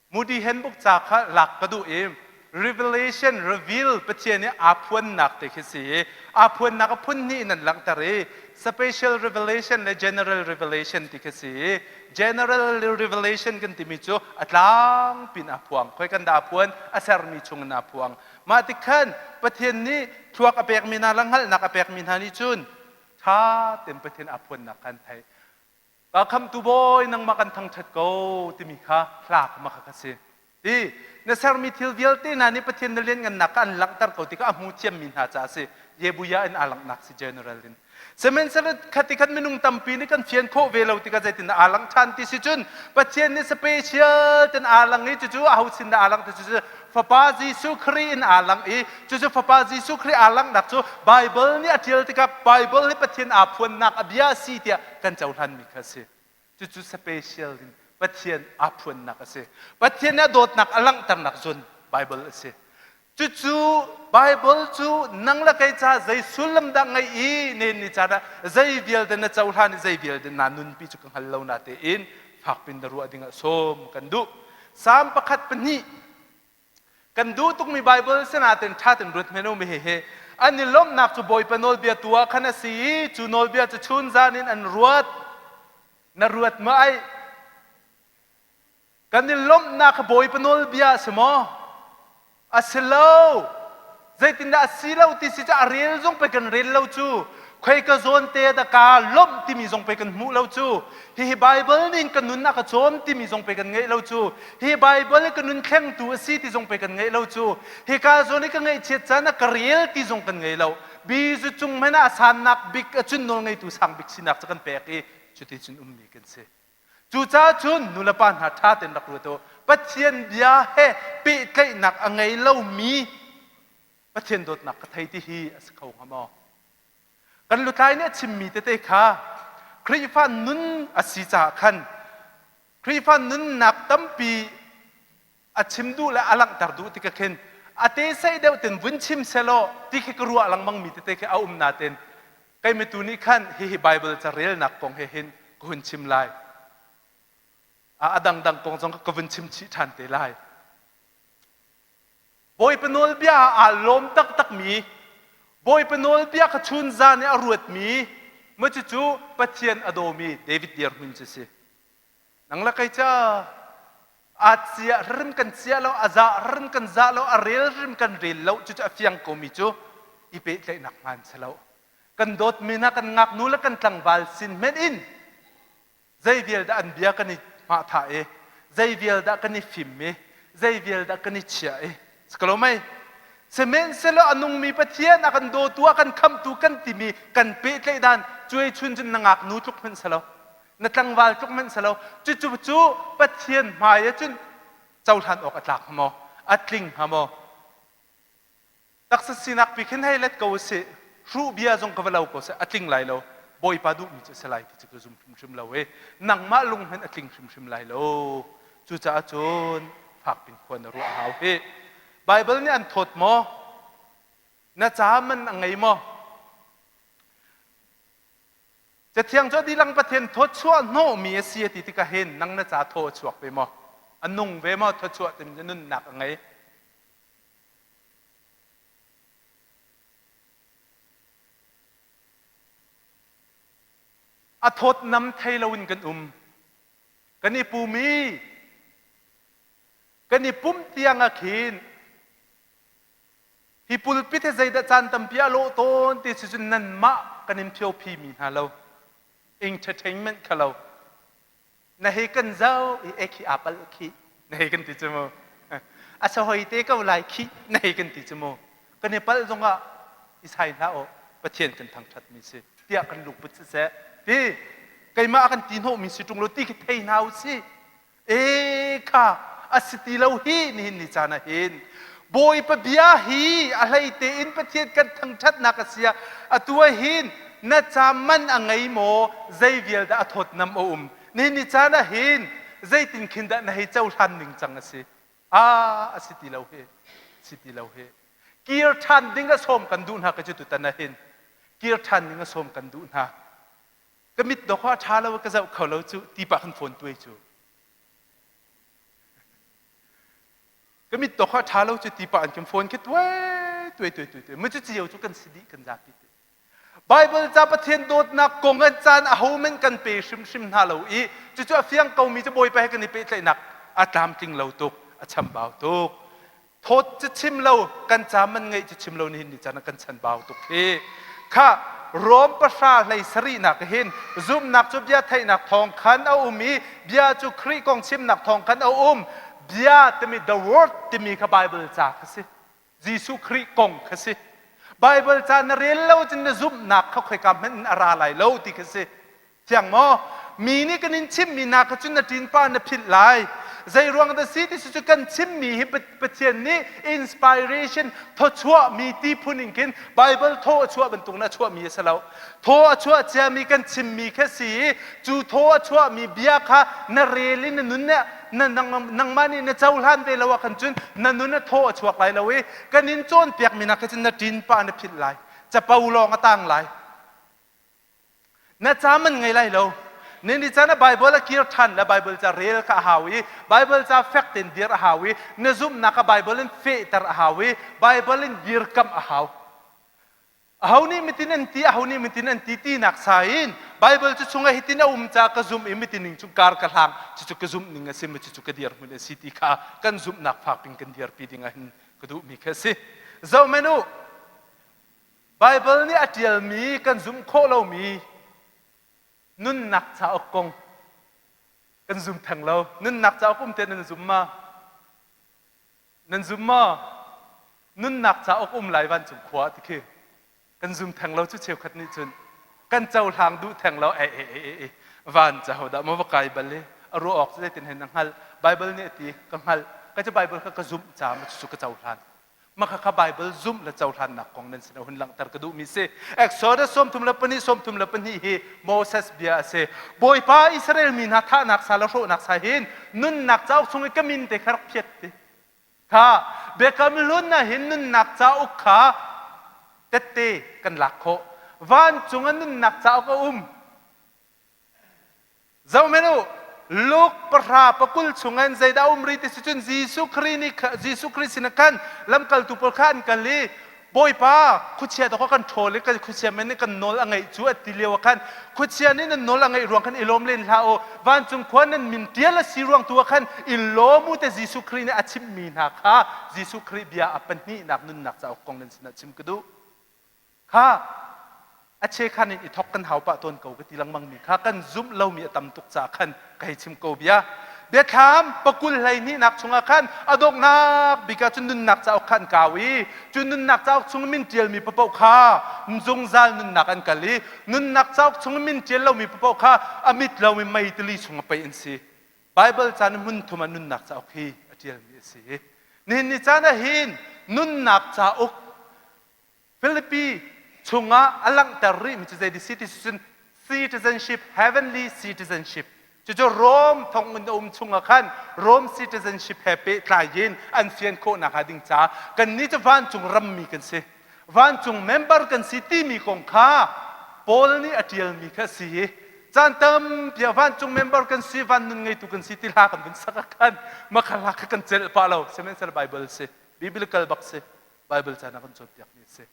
Moody Handbook ca kha lak ka duh i Revelation reveal Pathian i aa phuannak te khi si i aa phuannak a phun hnih in an langhter i special revelation le general revelation ti khi si i general revelation kan timi cu a tlangpi in aa phuang khoi kan dah aa phuan a sermi chung in aa phuang mah ti khan Pathian nih thluak a pekmi hna le hngalhnak a pekmi hna nih cun ṭha tein Pathian aa phuannak kha an theih Ka khamtu Bawi nangmah kan thangṭhat ko timi kha hla kha mah kha si. Ti na sermi thil vialte hna nih Pathian na lianngannak kha an langhter ko ti kha a hmu thiammi hna caah a si. Yebuya in aa langhnak si general in. Sihmanhsehlaw khati khan minung tampi nih kan fian khawh ve lo tikah zeitin aa langh ṭhan ti si cun Pathian nih special ten aa lang i cucu aho sin dah aa langh ti cu Fapa Jesuh Khrih in aa lang i cucu Fapa Jesuh Khrih aa langhnak cu Bible nih a ṭial tikah Bible hi Pathian aa phuannak a bia a si tiah kan cohlanmi kha a si. Cucu special in Pathian aa phuannak a si. Pathian nih a dawtnak a langhternak zun Bible a si. Cucu Bible cu nang le kei ca zei sullam dah ngeih i nen ni caan ah zei vialte na cohlan i zei vialte naa nunpi cu ka hngal lo na tein fakpin na ruah dingah sawm kan duh. Psalm pakhat pahnih Kan duh tukmi Baibal sinain ṭha tein ruat hmanh u hihi an i lawmhnak cu Bawipa nawlbia tu ah khan a si i cu nawlbia cu chunzan in an ruat. Na ruat maw ai? Kan i lawmhnak kha Bawipa nawlbia a si maw? A si lo. Zeitindah a si lo ti si cu a rel zong pei kan rel lo cu. Khoika zawn te dah kaa lawmh timi zong pei kan hmuh lo cu. Hihi Baibal nih ka nun a ka cawm timi zong pei kan ngeih lo cu. Hi Baibal i ka nun thlengtu a si ti zong pei kan ngeih lo cu. Hika zawn i ka ngaihchiat caan ah ka rel ti zong kan ngei lo. Bizu cung hmanh ah a sannak bik a cun nawlngeitu sang bik sinak cu kan pek i cuti cun ummi kan si. Cucaah cun nulepa hna ṭha tein rak ruat u. Pathian bia he pehtlaihnak a ngei lomi Pathian dawtnak ka thei ti hi a si kho hnga maw? Kan lutlai nih a chimmi tete kha Khrihfa nun a si caah khan Khrihfa nunnak tampi a chim duh le a langhter duh tikah khin A te sei deuh ten vun chim selaw ti khi ka ruah lengmang mi tete khi a um nain kei mitu nih khan hihi Bible ca relnak kong he hin ka hun chim lai. A dangdang kong zong ka vun chim chih ṭhan te lai. Bawipa nawlbia ah aa lawm taktakmi, Bawipa nawlbia kha chun zan i a ruatmi, maw cucu Pathian a dawmi David dirhmun cu si. Nang le kei ca aa cia hrim kan cia lo, a za hrim kan za lo, a rel hrim kan rel lo, cucu a fiang komi cu i pehtlaihnak hmaan si lo. Kan dawtmi hna kan ngaknu le kan tlangval sin hmenh in zei vial dah an bia kan i hmahthah i zei vial dah kan i fim i zei vial dah kan i chiah i si mei sihmanhsehlaw a nungmi Pathian a kan dawtu a kan khamtu kan timi kan pehtlaih dan cuai chun cun na ngaknu tluk hmanh si lo na tlangval tluk hmanh si lo cucu cu Pathian hmai ah cun cohlan awk a tlak hnga maw a tling hnga maw Taksa sinak pi khin hei let ko usih. Hruh bia zong ka va lo ko seh a tling lai lo. Bawipa duhmi cu a si lai ti cu ka zum hrimhrim lo i nangmah lung hmanh a tling hrimhrim lai lo. Cucaah cun fakpin khua na ruah a hau hih. Baibal nih an thawt maw? Na ca man a ngei maw? Cathiang cu a dilang Pathian thawchuah hnawhmi a si a ti tikah hin nang na ca thaw a chuak ve maw? A nung ve maw? Thawchuah timi nunnak a ngei. A thawtnam thei loin kan um. Kan i pum i kan i pumh tiang ah khin hi pulpit hi zeidah caan tampi a lawh tawn ti si cun nanmah kan in phiophimi hna lo. Entertainment kha lo. Na hei kan zoh i e khi aa palh khi na hei kan ti cu mu. A sahoi te ko lai khi na hei kan ti cu mu. Kan i palh zongah i sai hlah aw Pathian kan thangṭhat mi si tiah kan lungput siseh ti keimah a kan ti hnawhmi si ṭung lo ti khi thei hna u sih. E kha a si ti lo hi nihin ni caan ah hin Bawipa bia hi a hlei tein Pathian kan thangṭhatnak a si ah atu ah hin na ca man a ngei maw zei vial dah a thawtnam a um nihin ni caan ah hin zeitin khin dah na hei cohlan ning cang a si ah a si ti lo hi si ti lo hi kir ṭhan ding a sawm kan duh hna ka cu tutan ah hin kir ṭhan ding a sawm kan duh hna ka mit dawk a ṭha lo ka zoh kho lo cu ti pah kan phone tuai cu ka mit dawk a ṭha lo cu ti pah an kan phone khi tuai tuai tuai tuai tuai mu cu cio cu kan si dih kan zapi te Bible ca Pathian dawtnak kong an caan a ho men kan pe hrimhrim hna lo i cucu a fiang komi cu Bawipa he kan i pehtlaihnak a tlamtling lo tuk a chambau tuk thawt cu chim lo kan ca man ngeih cu chim lo nihin ni caan ah kan chan bau tuk hi kha Rom pahra hlei sarihnak hin zumhnak cu bia theihnak thawng khan a um i bia cu Khrih kong chimnak thawng khan a um bia timi the word timi kha Bible ca kha si Jesuh Khrih kong kha si Bible ca na rel lo cun na zumhnak kha khoika hmanh in a ra lai lo ti kha si Thiang maw? Mi nih kan in chimmi hna kha cun na ṭinpa na philh lai. Zei ruang dah si ti cu kan chimmi hi Pathian nih inspiration thawchuahmi ti phun in khin Bible thaw a chuah bantuk in a chuahmi a si lo. Thaw a chuah ciami kan chimmi kha si i cu thaw a chuahmi bia kha na rel i na nun na nangmah nih na cohlan ve lo ah khan cun na nun a thaw a chuak lai lo i kan in cawnpiakmi hna kha cun na ṭinpa na philh lai. Capo lawng a tang lai. Na ca man ngei lai lo. Ni caan ah Bible a kir ṭhan le Bible ca rel kha a hau i Bible ca fek tein dir a hau i na zumhnak kha Bible in fehter a hau i Bible in dirkamh a hau. Aho nih mitin an ti, aho nih mitin an ti tinak sa in Bible cu chungah hitin a um caah ka zumh i mitin ning chung kar ka hlang cucu ka zumh ning a si, cucu ka dirhmun a si ti kha kan zumhnak fak pin kan dirpi ding ah hin ka duhmi kha a si. Zoh men u, Baibal nih a ṭialmi kan zumh khawh lomi nunnak cauk kong kan zum theng lo. Nunnak cauk um te nan zum ma? Nan zum maw? Nunnak cauk um lai vancung khua ti khi kan zum theng lo cu cheukhat nih cun kan cohlang duh theng lo e e e e van ca dah maw va kai bal i a ruah awk cu zeitin hen na hngalh Bible nih a ti ka hngalh ka cu Bible kha ka zumh ca ma cucu ka cohlan Mah kha Baibal zumh le cohlannak kong nan sin ah hun langhter ka duhmi si. Exodus 34 34 hi Moses bia a si. Bawipa Israel mi hna thahnak sa le hrawhnak sa hin nunnak cauk chung i ka min te kha rak phiat ti. Kha Biakam Hlun ah hin nunnak cauk kha tette kan lak khawh. Vancung ah nunnak cauk a um. Zohhmanh u, Luke pahra pakul chungin zeidah a um rih ti si cun Jesuh Khrih nih Jesuh Khrih sinah khan lamkaltu pawl kha an kal i Bawipa, khuachia dawk kan ṭhawl i khuachia men nih kan nawl a ngeih cu a ti lio ah khan khuachia nih nan nawl a ngeih ruang khan i lawm len hlah u. Vancung khua nan min ṭial a si ruang tu ah khan i lawm u te Jesuh Khrih nih a chimhmi hna kha Jesuh Khrih bia a pahnihnak nunnak cauk kong nan sinah chim ka duh. Kha a chekhan in i thok kan hau pah tawn ko ka ti lengmang mi kha kan zumh lomi a tam tuk caah khan ka hei chim ko bia. Biathlam pakul hleihnihnak chungah khan a donghnak bik ah cun nunnak cauk kha an kau i cu nunnak cauk chung min ṭialmi paoh kha zungzal nunnak an kal i nunnak cauk chung min ṭial lomi paoh kha a mit lomi mei tili chung a paih an si. Baibal caan hmun thum ah nunnak cauk hi a ṭialmi a si. Nihin ni caan ah hin nunnak cauk Philippi chungah a langhter rihmi cu zei si ti cun citizenship, heavenly citizenship. Cucu Rome thonginn a um chungah khan Rome citizenship he pehtlai in an fian khawhnak hnga ding caah kannih cu vancung rammi kan si. Vancung member kan si timi kong kha Paul nih a ṭialmi kha a si i caan tampi ah vancung member kan si, van nun ngeitu kan si ti hla kan vun sak ah khan makha hla kha kan celh pah lo. Sihmanhsehlaw Bible si, biblical bak si. Bible caan ah kan cawnpiakmi a si.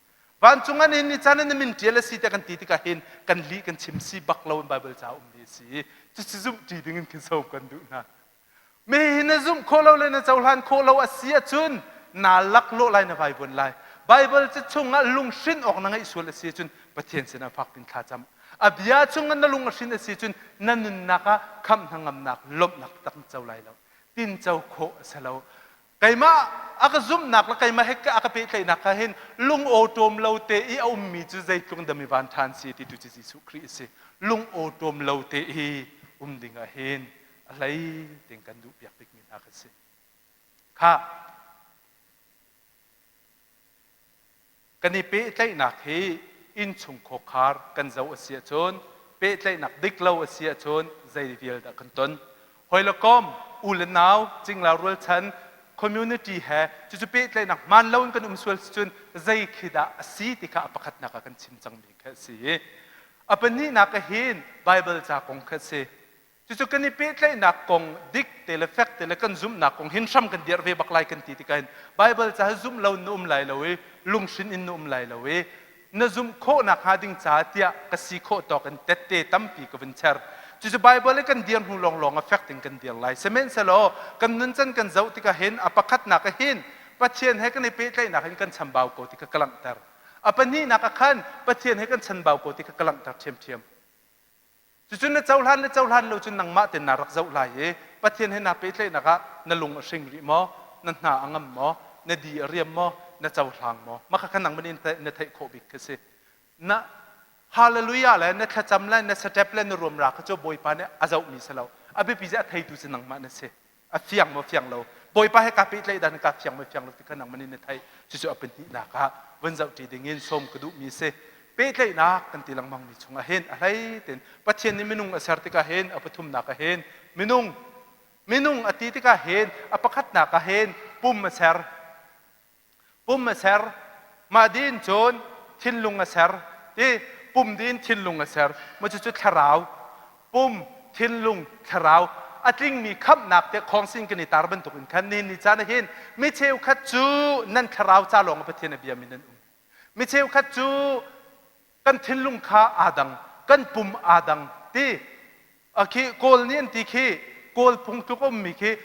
Vancung an in ni caan in min ṭial a si tiah kan ti tikah hin kan lih kan chim si bak lo in Bible ca ummi a si. Cucu zumh ṭi ding in khin sawm kan duh hna. Mi hi na zumh khawh lo le na cohlan khawh lo a si ahcun naa laklawh lai na vaivuan lai. Bible ca chungah lunghrin awk na ngeih sual a si ahcun Pathian sinah fak pin thlacam. A bia chungah na lung a hrin a si ahcun na nunnak ah khamh hnangamnak lawmhnak tak na co lai lo. Tinco khawh a si lo. Keimah a ka zumhnak le keimah he a ka pehtlaihnak kha hin lung awṭawm lo te i a ummi cu zeitluk dam i van ṭhan si ti tu cu Jesuh Khrih a si. Lung awṭawm lo te i um ding ah hin a hlei ting kan duh piak bikmi hna kan si. Khah, Kan i pehtlaihnak hi innchung khawkhar kan zoh a si ahcun pehtlaihnak dik lo a si ahcun zei vial dah kan ton. Hawi le kom, u le nau, cingla rualchan, community he cucu pehtlaihnak hmaan lo in kan um sual cun zei khi dah a si ti kha a pakhatnak ah kan chim cangmi kha a si. A pahnihnak ah hin Bible ca kong kha a si. Cucu kan i pehtlaihnak kong dik te le fek te le kan zumhnak kong hin hram kan dirh ve bak lai kan ti tikah hin Bible ca hi zumh lo in na um lai lo i lunghrin in na um lai lo i na zumh khawhnak hnga ding caah tiah ka si khawh tawk in tette tampi ka vun cher. Cucu Bible i kan dir hnu lawnglawng ah fek ding kan dir lai. Sihmanhsehlaw kan nuncan kan zoh tikah hin a pakhatnak ah hin Pathian he kan i pehtlaihnak in kan chambau ko ti kha ka langhter. A pahnihnak ah khan Pathian he kan chanbau ko ti kha ka langhter ṭhiamṭhiam. Cucun na cohlan le cohlan lo cun nangmah ten naa rak zoh lai i Pathian he naa pehtlaihnak ah na lung a hring rih maw? Na hna a ngam maw? Na di a riam maw? Na cohlang maw? Mah kha nangmah nih na theih khawh bik khi si. Na hallelujah le na thlacam le na step le na ruamra kha cu Bawipa nih a zohmi si lo. A biapi cu a theitu cu nangmah na si. A fiang maw fiang lo Bawipa he kaa pehtlaih dan kaa fiang maw fiang lo ti kha nangmah nih na theih. Cucu a pahnihnak ah vun zohṭi ding in sawm ka duhmi a si. Pehtlaihnak kan ti lengmangmi chungah hin a hlei tein Pathian nih minung a ser tikah hin a pathumnak ah hin minung minung a ti tikah hin a pakhatnak ah hin pum a ser. Pum a ser. Mah din cun thinlung a ser. Ti pum din thinlung a ser. Maw cucu thlarau. Pum, thinlung, thlarau a tlingmi khamhnak te khawngsin kan i tar bantuk in khan nihin ni caan ah hin mi cheukhat cu nan thlarau ca lawng ah Pathian a biami nan um. Mi cheukhat cu kan thinlung kha aa dang, kan pum aa dang ti khi Kawl nih an ti khi Kawl phung tluk a ummi khi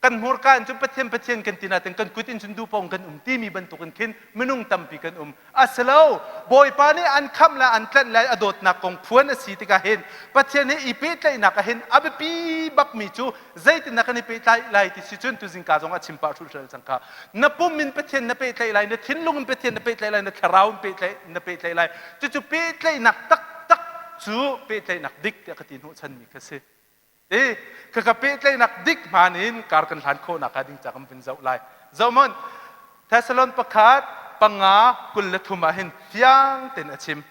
kan hmurka in cun Pathian Pathian kan ti nain kan kut in cun duhpaoh kan um timi bantukin khin minung tampi kan um. A si lo, Bawipa nih an khamh le an tlanh le a dawtnak kong phuan a si tikah hin Pathian he i pehtlaihnak ah hin a biapi bakmi cu zeitindah kan i pehtlaih lai ti si cun tuzingka zong a chim pah hrulhhrel cang kha. Na pum in Pathian na pehtlaih lai, na thinlung in Pathian na pehtlaih lai, na thlarau in pehtlaih na pehtlaih lai. Cucu pehtlaihnak taktak cu pehtlaihnak dik tiah ka ti hnawhchanmi kha si. I khaka pehtlaihnak dik hmaan in kar kan hlan khawhnak hnga ding ca kan vun zoh lai. Zohhmanh, Thessalon pakhat panga 23 ah hin fiang tein a chim.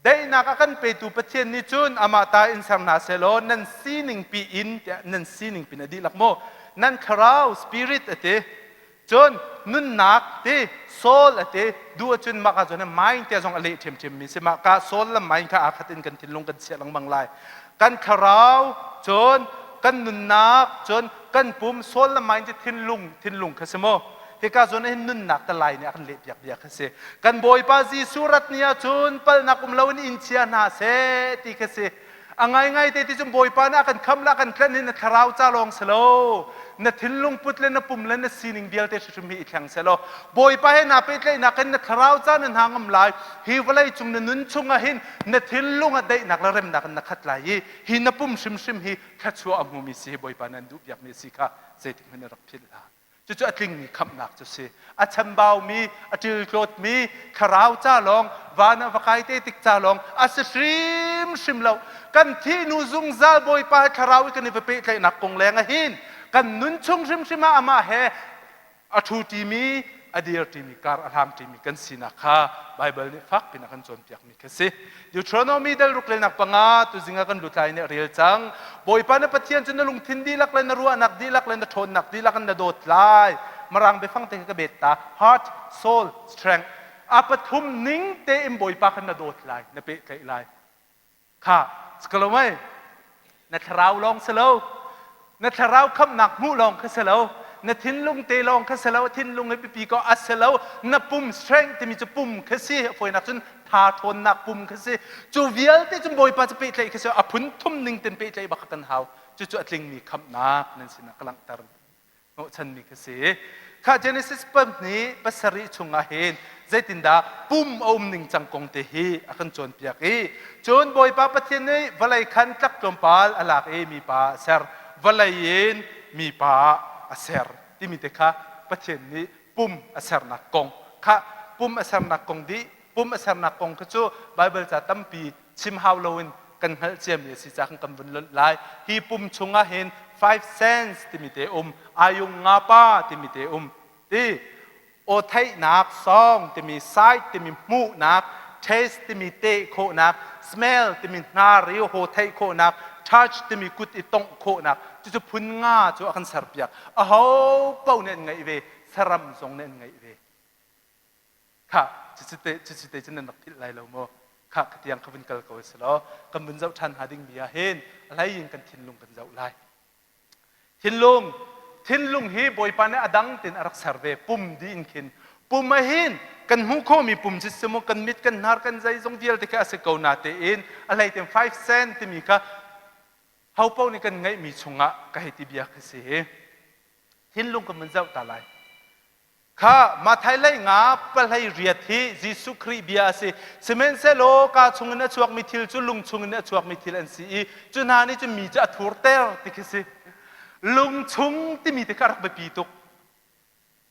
Daihnak a kan petu Pathian nih cun amah ta in ser hna sehlaw nan sining pi in tiah nan sining pin a dihlak maw? Nan thlarau spirit a ti. Cun nunnak ti soul a ti duh ahcun mah ka cun mind te zong a leh ṭhiamṭhiam mi si. Mah ka soul le mind kha aa khat in kan thinlung kan chiah lengmang lai. Kan thlarau cun kan nunnak cun kan pum soul le mind cu thinlung thinlung kha si mu. Hika zawn hin nunnak te lai nih a kan lehpiak bia kha si. Kan Bawipa Jesuh rat ni ahcun palnak um loin in chia hna seh ti kha si. A ngaingai te ti cun Bawipa nih a kan khamh le a kan tlanh hi na thlarau ca lawng si lo. Na thinlung put le na pum le na sining vialte hrimhrim hi i thleng seh law Bawipa he naa pehtlaihnak in na thlarau ca na hna ngam lai. Hi vawlei cung na nun chungah hin na thinlung ah daihnak le remnak in na khat lai i hi na pum hrimhrim hi thluachuah a hmumi si hi Bawipa nih an duhpiakmi a si kha zeitik hmanh na rak philh hlah. Cucu a tlingmi khamhnak cu si. A chambaumi, a ṭiltlawtmi, thlarau ca lawng, van ah va kai te tik ca lawng a si hrimhrim lo. Kan thih hnu zungzal Bawipa he thlarau i kan i va pehtlaihnak kong leng ah hin kan nun chung hrimhrim ah amah he a ṭhuṭimi, a dirṭimi, kar a hlamṭimi kan sinak kha Baibal nih fakpi in a kan cawnpiakmi khi si. Deuteronomy dal ruk relnak panga tuzing ah kan lutlai nih a rel cang. Bawipa na Pathian cu na lungthin dihlak le na ruahnak dihlak le na ṭhawnnak dihlak in na dawt lai. Mirang biafang te ka bet ta. Heart, soul, strength. A pathum ning tein Bawipa kha na dawt lai, na pehtlaih lai. Kha, sikalomai, na thlarau lawng si lo na thlarau khamhnak hmuh lawng kha si lo na thinlung te lawng kha si lo thinlung hi biapi ko a si lo na pum strength timi cu pum kha si a fawinak cun tha ṭhawnnak pum kha si cu vialte cun Bawipa cu pehtlaih kha si a phun thum ning ten pehtlaih bak kan hau cucu a tlingmi khamhnak nan sinah ka langhter hnawhchanmi kha si. Kha Genesis pahnih pasarih chungah hin zeitindah pum a um ning cang kong te hi a kan cawnpiak i cun Bawipa Pathian nih vawlei khan tlak tlawmpal a lak i mipa a ser vawlei in mipa a ser timi te kha Pathian nih pum a sernak kong kha pum a sernak kong dih pum a sernak kong kha cu Baibal ca tampi chim hau loin kan hngalh ciami a si caah kan vun lonh lai. Hi pum chungah hin five sense timi te um, ayung nga pa timi te um. Ti aw theihnak, song timi sight timi hmuhnak, taste timi teh khawhnak, smell timi hnar i haw theih khawhnak, touch timi kut i tongh khawhnak. Cucu phun nga cu a kan serpiak. Aho paoh nih an ngeih ve, saram zong nih an ngeih ve. Khah, cucu te cucu te cu nan rak philh lai lo maw? Khah, ka tiang ka vun kal ko si law kan vun zoh ṭhan hnga dingmi ah hin a hlei in kan thinlung kan zoh lai. Thinlung, thinlung hi Bawipa nih a dang tein a rak ser ve, pum dih in khin. Pum ah hin kan hmuh khawhmi pum cu si maw kan mit, kan hnar, kan zeizong vialte kha a si ko na tein a hlei tein 5 cent timi kha ho paoh nih kan ngeihmi chungah ka hei ti bia kha si. Thinlung kan vun zoh ta lai. Kha Matthai lei nga pahlei riat hi Jesuh Khrih bia a si. Sihmanhsehlaw kaa chungin a chuakmi thil cu lung chungin a chuakmi thil an si i cu hna nih cun mi cu a thurter ti khi si. Lung chung timi te kha a rak biapi tuk.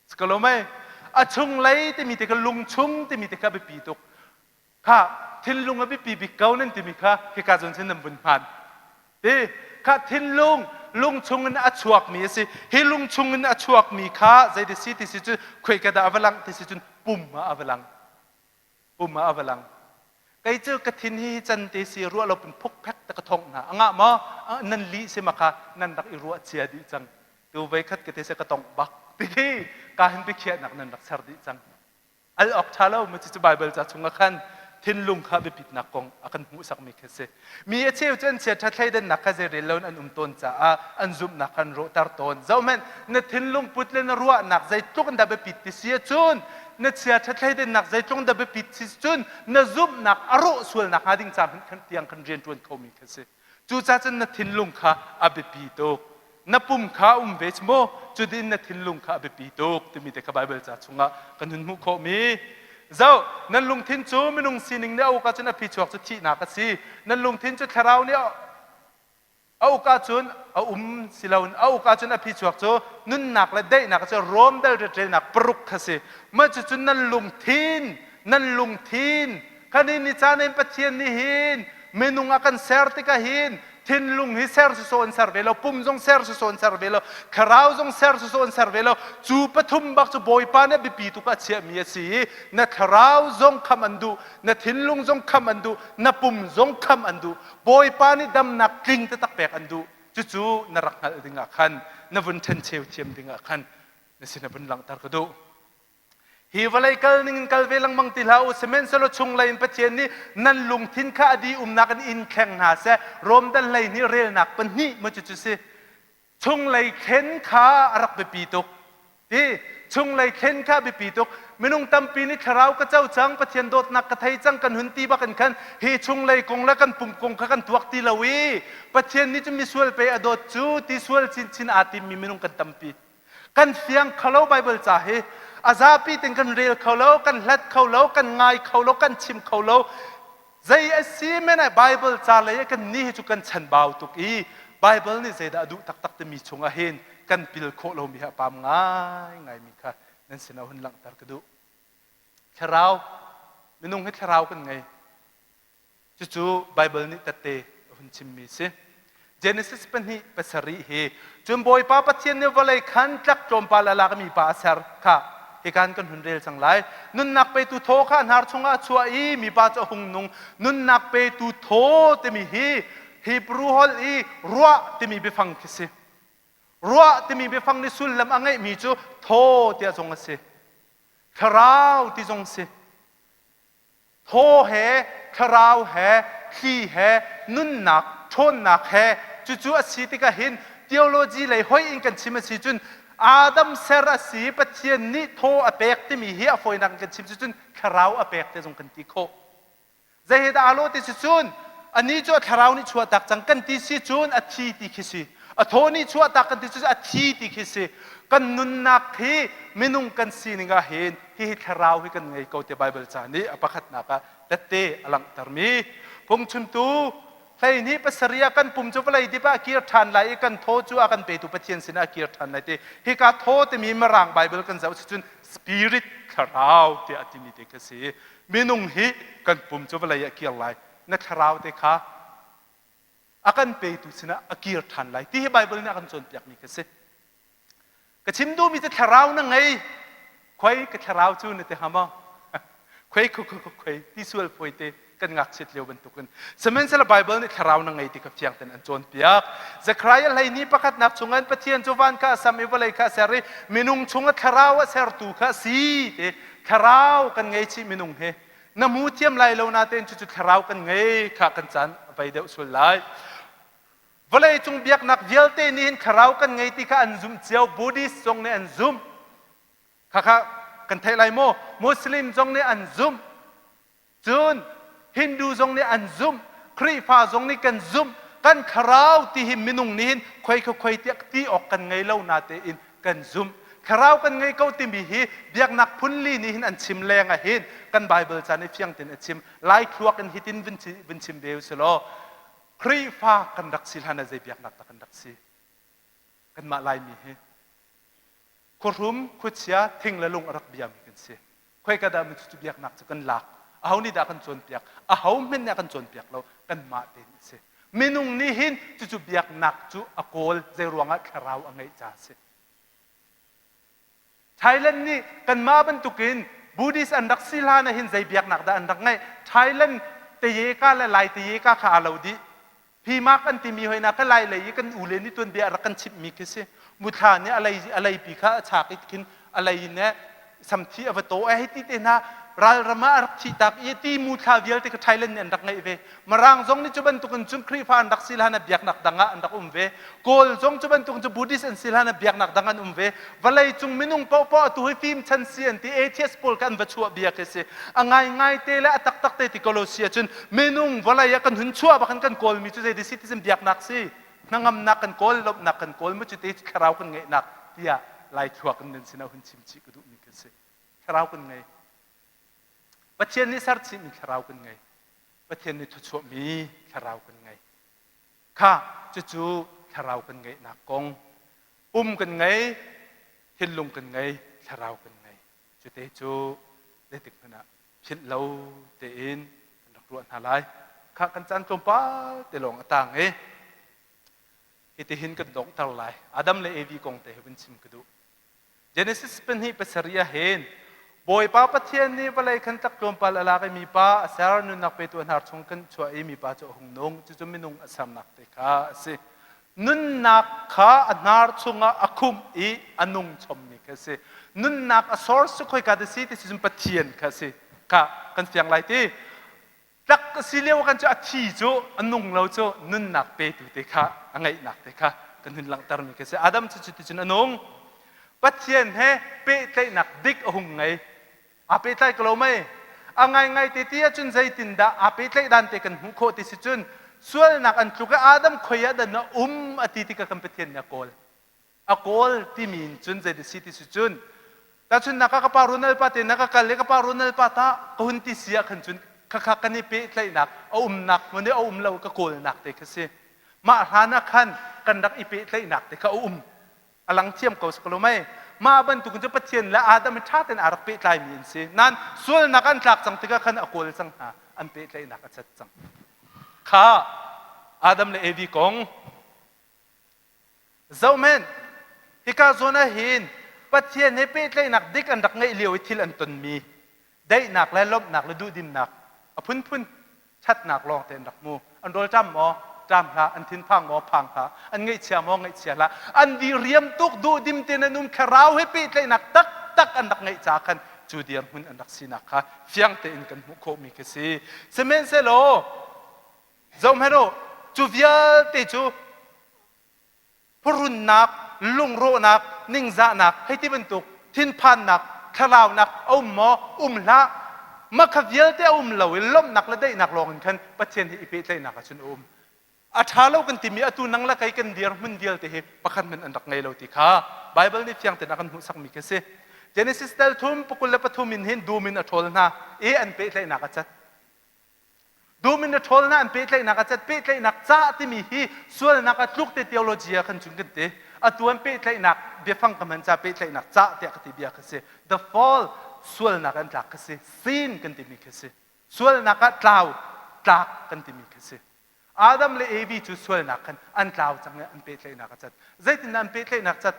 Si ko lo mei? A chunglei timi te kha lung chung timi te kha a biapi tuk. Kha thinlung a biapi bik ko nan timi kha hika zawn cun nan vun hman. Ti kha thinlung lung chungin a chuakmi a si. Hi lung chungin a chuakmi kha zei si ti si cu khuika dah a va lang ti si cun pum ah a va lang. Pum ah a va lang. Kei cu ka thin hi can te si ruah lo pin phukphek te ka thongh hna. A ngah maw? Nan lih si ma kha nan rak i ruah cia dih cang. Tu voi khat ka te se ka tongh bak. Ti khi ka hin biakhiahnak nan rak ser dih cang. Al awk ṭha lo mu cucu Baibal ca chungah khan thinlung kha biapitnak kong a kan hmuhsakmi khi a si. Mi a cheu cu an chiaṭha thleidannak kha zeirel loin an um tawn caah an zumhnak kha an rawhter tawn. Zohhmanh, na thinlung put le na ruahnak zeitluk in dah biapit ti si ahcun na chiaṭha thleidannak zeitluk in dah biapit si cun na zumhnak a rawh sual nakhnga ding ca hmanh khan tiang khan rian ṭuan khomi khi a si. Cucaah cun na thinlung kha a biapi tuk. Na pum kha um ve cu mu, cutin na thinlung kha a biapi tuk timi te kha Baibal ca chungah kan hun hmuh khawhmi. Zoh, nan lungthin cu minung sining nih a uk ahcun a phichuak cu thihnak a si. Nan lungthin cu thlarau nih a uk ahcun a um si loin a uk ahcun a phichuak cu nunnak le daihnak cu Rom dal relnak paruk kha si. Mah cucu nan lungthin, nan lungthin Kan i ni caan in Pathian nih hin minung a kan ser tikah hin thinlung hi ser sawsawh in ser ve lo, pum zong ser sawsawh in ser ve lo, thlarau zong ser sawsawh in ser ve lo. Cu pathum bak cu Bawipa nih biapi tuk a chiahmi a si i na thlarau zong kham an duh, na thinlung zong kham an duh, na pum zong kham an duh. Bawipa nih damnak tling taktak pek an duh. Cucu na rak hngalh dingah khan, na vun ṭhencheu thiam dingah khan. Na sin ah vun langhter ka duh. Hi vawlei kal ning in kal ve lengmang ti hlah u, sihmanhsehlaw chunglei in Pathian nih nan lungthin kha a dih umnak in in thleng hna seh. Rom dal 12 relnak pahnih maw cucu si. Chunglei thlen kha a rak biapi tuk. Ti chunglei thlen kha biapi tuk. Minung tampi nih thlarau ka co cang, Pathian dawtnak ka thei cang kan hun ti bak in khan hi chunglei kong le kan pum kong kha kan tuak ti lo i Pathian nih cun misual pei a dawt cu ti sual chinchin aa timmi minung kan tampi. Kan fiang kho lo Bible ca hi a zapi ten kan rel kho lo, kan hlat kho lo, kan ngai kho lo, kan chim kho lo. Zei a si men ai Bible ca lei kan ni hi cu kan chanbau tuk i Bible nih zeidah a duh taktak timi chungah hin kan pil khawh lomi hi a pam ngai ngaimi kha nan sinah hun langhter ka duh. Thlarau minung hi thlarau kan ngei. Cucu Baibal nih tette a hun chimmi si. Genesis pahnih pasarih hi cun Bawipa Pathian nih vawlei khan tlak tlawmpal a lak mi pa a ser kha hikan kan hun rel cang lai. Nunnak petu thaw kha hnar chungah a chuah i mipa cu a hung nung. Nunnak petu thaw timi hi Hebrew holh i ruah timi biafang khi si. Ruah timi biafang nih sullam a ngeihmi cu thaw tiah zong a si. Thlarau ti zong si. Thaw he, thlarau he, thli he, nunnak, ṭhawnnak he, cucu a si tikah hin theology lei hoi in kan chim a si cun Adam ser a si Pathian nih thaw a pek timi hi a fawinak in kan chim si cun thlarau a pek te zong kan ti khawh. Zei he dah aa lawh ti si cun anih cu a thlarau nih chuahtak cang kan ti si cun a thi ti khi si. A thaw nih chuahtak kan ti cu a thi ti khi si. Kan nunnak hi minung kan sining ah hin hihi thlarau hi kan ngei ko ti Baibal ca nih a pakhatnak ah tette a langhtermi phungchimtu 12 pasarih ah kan pum cu vawlei dip ah a kir ṭhan lai i kan thaw cu a kan petu Pathian sinah a kir ṭhan lai ti hika thaw timi Mirang Baibal kan zoh si cun spirit thlarau tiah a timi te khi si minung hi kan pum cu vawlei ah kir lai na thlarau te kha a kan petu sinah a kir ṭhan lai ti hi Baibal nih a kan cawnpiakmi khi si Ka chim duhmi cu thlarau na ngei. Khoi ka thlarau cu na ti hnga maw? Khoi khoi khoi khoi ti sual fawi te kan ngakchiat lio bantukin. Sihmanhsehlaw Bible nih thlarau na ngei ti kha fiang ten an cawnpiak. Zekhariah 12 pakhatnak chungin Pathian cu van kha a sam i vawlei kha a ser i minung chungah thlarau a sertu kha a si ti thlarau kan ngei chih minung hi. Na hmu thiam lai lo natein cucu thlarau kan ngei kha kan caan a vei deuh sual lai. Vawleicung biaknak vialte nih hin thlarau kan ngei ti kha an zumh cio. Buddhist zong nih an zumh. Khakha kan theih lai maw? Muslim zong nih an zumh. Cun Hindu zong nih an zumh. Khrihfa zong nih kan zumh. Kan thlarau ti hi minung nih hin khoi kha khoi tiah ti awk kan ngei lo natein kan zumh. Thlarau kan ngei ko timi hi biaknak phunli nih hin an chim leng ah hin kan Bible ca nih fiang tein a chim. Lai thluak in hitin vun chim ve u law Khrihfa kan rak si hlan ah zei biaknak dah kan rak si? Kanmah Laimi hi khuahrum, khuachia, thing le lung a rak biami kan si. Khoika dah cu biaknak cu kan lak? Aho nih dah kan cawnpiak? Aho hmanh nih a kan cawnpiak lo. Kanmah tein a si. Minung nih hin cucu biaknak cu a kawl zei ruangah thlarau a ngeih caah a si. Thailand nih kanmah bantukin Buddhist an rak si hlan ah hin zei biaknak dah an rak ngeih? Thailand tayeka le Lai tayeka kha aa lo dih. Phimak an timi hoi na ka Lai lei i kan u le nih tuanbia a rak kan chimhmi khi si. Muthla nih a lei a leipi kha a chak i khin a lei in samthi a va taw ai hei ti te hna ralram ah a rak thih tak i ti muthla vialte kha Thailand nih an rak ngeih ve. Mirang zong nih cu bantukin cun Khrihfa an rak si hlan ah biaknak dang ah an rak um ve. Kawl zong cu bantukin cu Buddhist an si hlan ah biaknak dang an um ve. Vawlei cung minung paohpaoh atu hi fim chan si an ti atheist pawl kha an va chuah bia khi si. A ngaingai te le a taktak te ti ko lo si ahcun minung vawlei ah kan hun chuah bak in kan kawlmi cu zei si ti biaknak si. Hnangamnak kan kawl, lawmhnak kan kawl, mu cu te thlarau kan ngeihnak tiah Lai thluak in nan sinah hun chim chih ka duhmi khi si. Thlarau kan ngei. Pathian nih ser chihmi thlarau kan ngei. Pathian nih thluachuahmi thlarau kan ngei. Kha cucu thlarau kan ngeihnak kong. Pum kan ngei, thinlung kan ngei, thlarau kan ngei. Cute cu zeitik hmanh ah philh lo tein kan rak ruah hna lai. Kha kan caan tlawmpal te lawng a tang i hitihin kan donghter lai. Adam le Evi kong te hi vun chim ka duh. Genesis pahnih pasarih ah hin Bawipa Pathian nih vawlei khan tlak tlawmpal a lak i mipa a ser nunnak petu a hnar chung kan chuah i mipa cu a hung nung cucu minung a sernak te kha a si nunnak kha a hnar chungah a khumh i a nung chommi. kha a si. Nunnak a source cu khoika dah si ti si cun Pathian kha a si. Kha kan fiang lai ti. Tlak a si lio kan cu a thi cu a nung lo cu nunnak petu te kha a ngeihnak te kha kan hun langhtermi kha si. Adam cu cuticun a nung. Pathian he pehtlaihnak dik a hung ngei. Aa pehtlai ko lo mei? A ngaingai te ti ahcun zeitindah aa pehtlaih dan te kan hmuh khawh ti si cun sualnak an tluk i Adam khoi ah dah na um a ti tikah kan Pathian nih a kawl. A kawl timi in cun zei si ti si cun tahchunhnak ah ka pa Ronald pa te na ka kal i ka pa Ronald pa ta ka hun ti si ah khan cun khakha kan i pehtlaihnak a umnak hmun i a um lo ka kawlnak te kha si. Mah hlan ah khan kan rak i pehtlaihnak te kha a um. A lang thiam ko si ko lo mei? Mah bantuk cu Pathian le Adam i ṭha tein aa rak pehtlaimi an si. Nain sualnak an tlak cang tikah khan a kawl cang hna. An pehtlaihnak a cat cang. Kha Adam le Evi kong zohhmanh. Hika zawn ah hin Pathian he pehtlaihnak dik an rak ngeih lio i thil an tonmi daihnak le lawmhnak le duhdimnak a phunphun ṭhatnak lawng te an rak hmu. An rawlṭam maw? Ṭam hlah. An thinphang maw? Phang hlah. An ngaihchia maw? Ngaihchia hlah. An diriam tuk duhdim tein an um thlarau he pehtlaihnak taktak an rak ngeih caah khan cu dirhmun an rak sinak kha fiang tein kan hmuh khawhmi khi si. Sihmanhsehlaw zohhmanh u, cu vialte cu phuhrunnak, lungrawhnak, ningzahnak, hei ti bantuk thinphannak, thlaraunak a um maw? Um hlah. Mah kha vialte a um lo i lawmhnak le daihnak lawng in khan Pathian he i pehtlaihnak ah cun a um. A ṭha lo kan timi atu nang le kei kan dirhmun vialte hi pakhat hmanh an rak ngei lo ti kha Baibal nih fiang tein a kan hmuhsakmi khi a si. Genesis tal thum pakul le pathum in hin dum in a ṭhawl hna i an pehtlaihnak a cat. Dum in a ṭhawlnak an pehtlaihnak a cat pehtlaihnak cah timi hi sualnak a tluk te theology ah khan cun kan ti. Atu an pehtlaihnak biafang ka hman ca pehtlaihnak cah tiah ka ti bia kha si. The fall sualnak an tlak kha si. Sin kan timi kha si. Sualnak ah tlau tlak kan timi kha si. Adam le Evi cu sualnak khan an tlau cang i an pehtlaihnak a cat. Zeitindah an pehtlaihnak cat?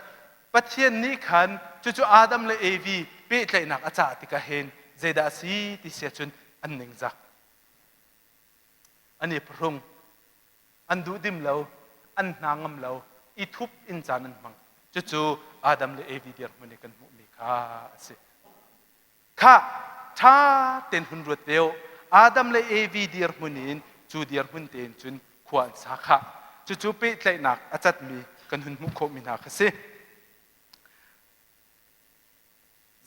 Pathian nih khan cucu Adam le Evi pehtlaihnak a cah tikah hin zeidah a si ti si ahcun an ningzak. An i phuhrung, an duhdim lo, an hna ngam lo, i thup in caan an hmang. Cucu Adam le Evi dirhmun i kan hmuhmi kha a si. Khah, ṭha tein hun ruat ve u. Adam le Evi dirhmun in cu dirhmun tein cun khua an sa khah. Cucu pehtlaihnak a catmi kan hun hmuh khawhmi hna kha si.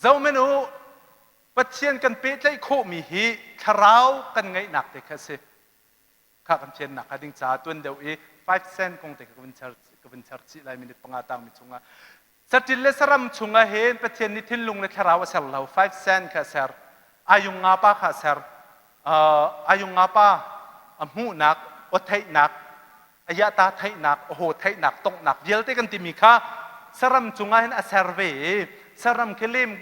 Zohmanh u, Pathian kan pehtlaih khawhmi hi thlarau kan ngeihnak te kha a si. Kha kan fiannak hnga ding caah tuan deuh i 5 cent kong te kha ka vun char, ka vun char chih lai minute panga tangmi chungah. Saṭil le saram chungah hin Pathian nih thinlung le thlarau a ser lo. 5 cent kha a ser. Ayung nga pa kha a ser. Uh, ayung nga pa a hmuhnak, aw theihnak, a yata theihnak, a haw theihnak, tonghnak vialte kan timi kha saram cungah hin a ser ve i saram khi lem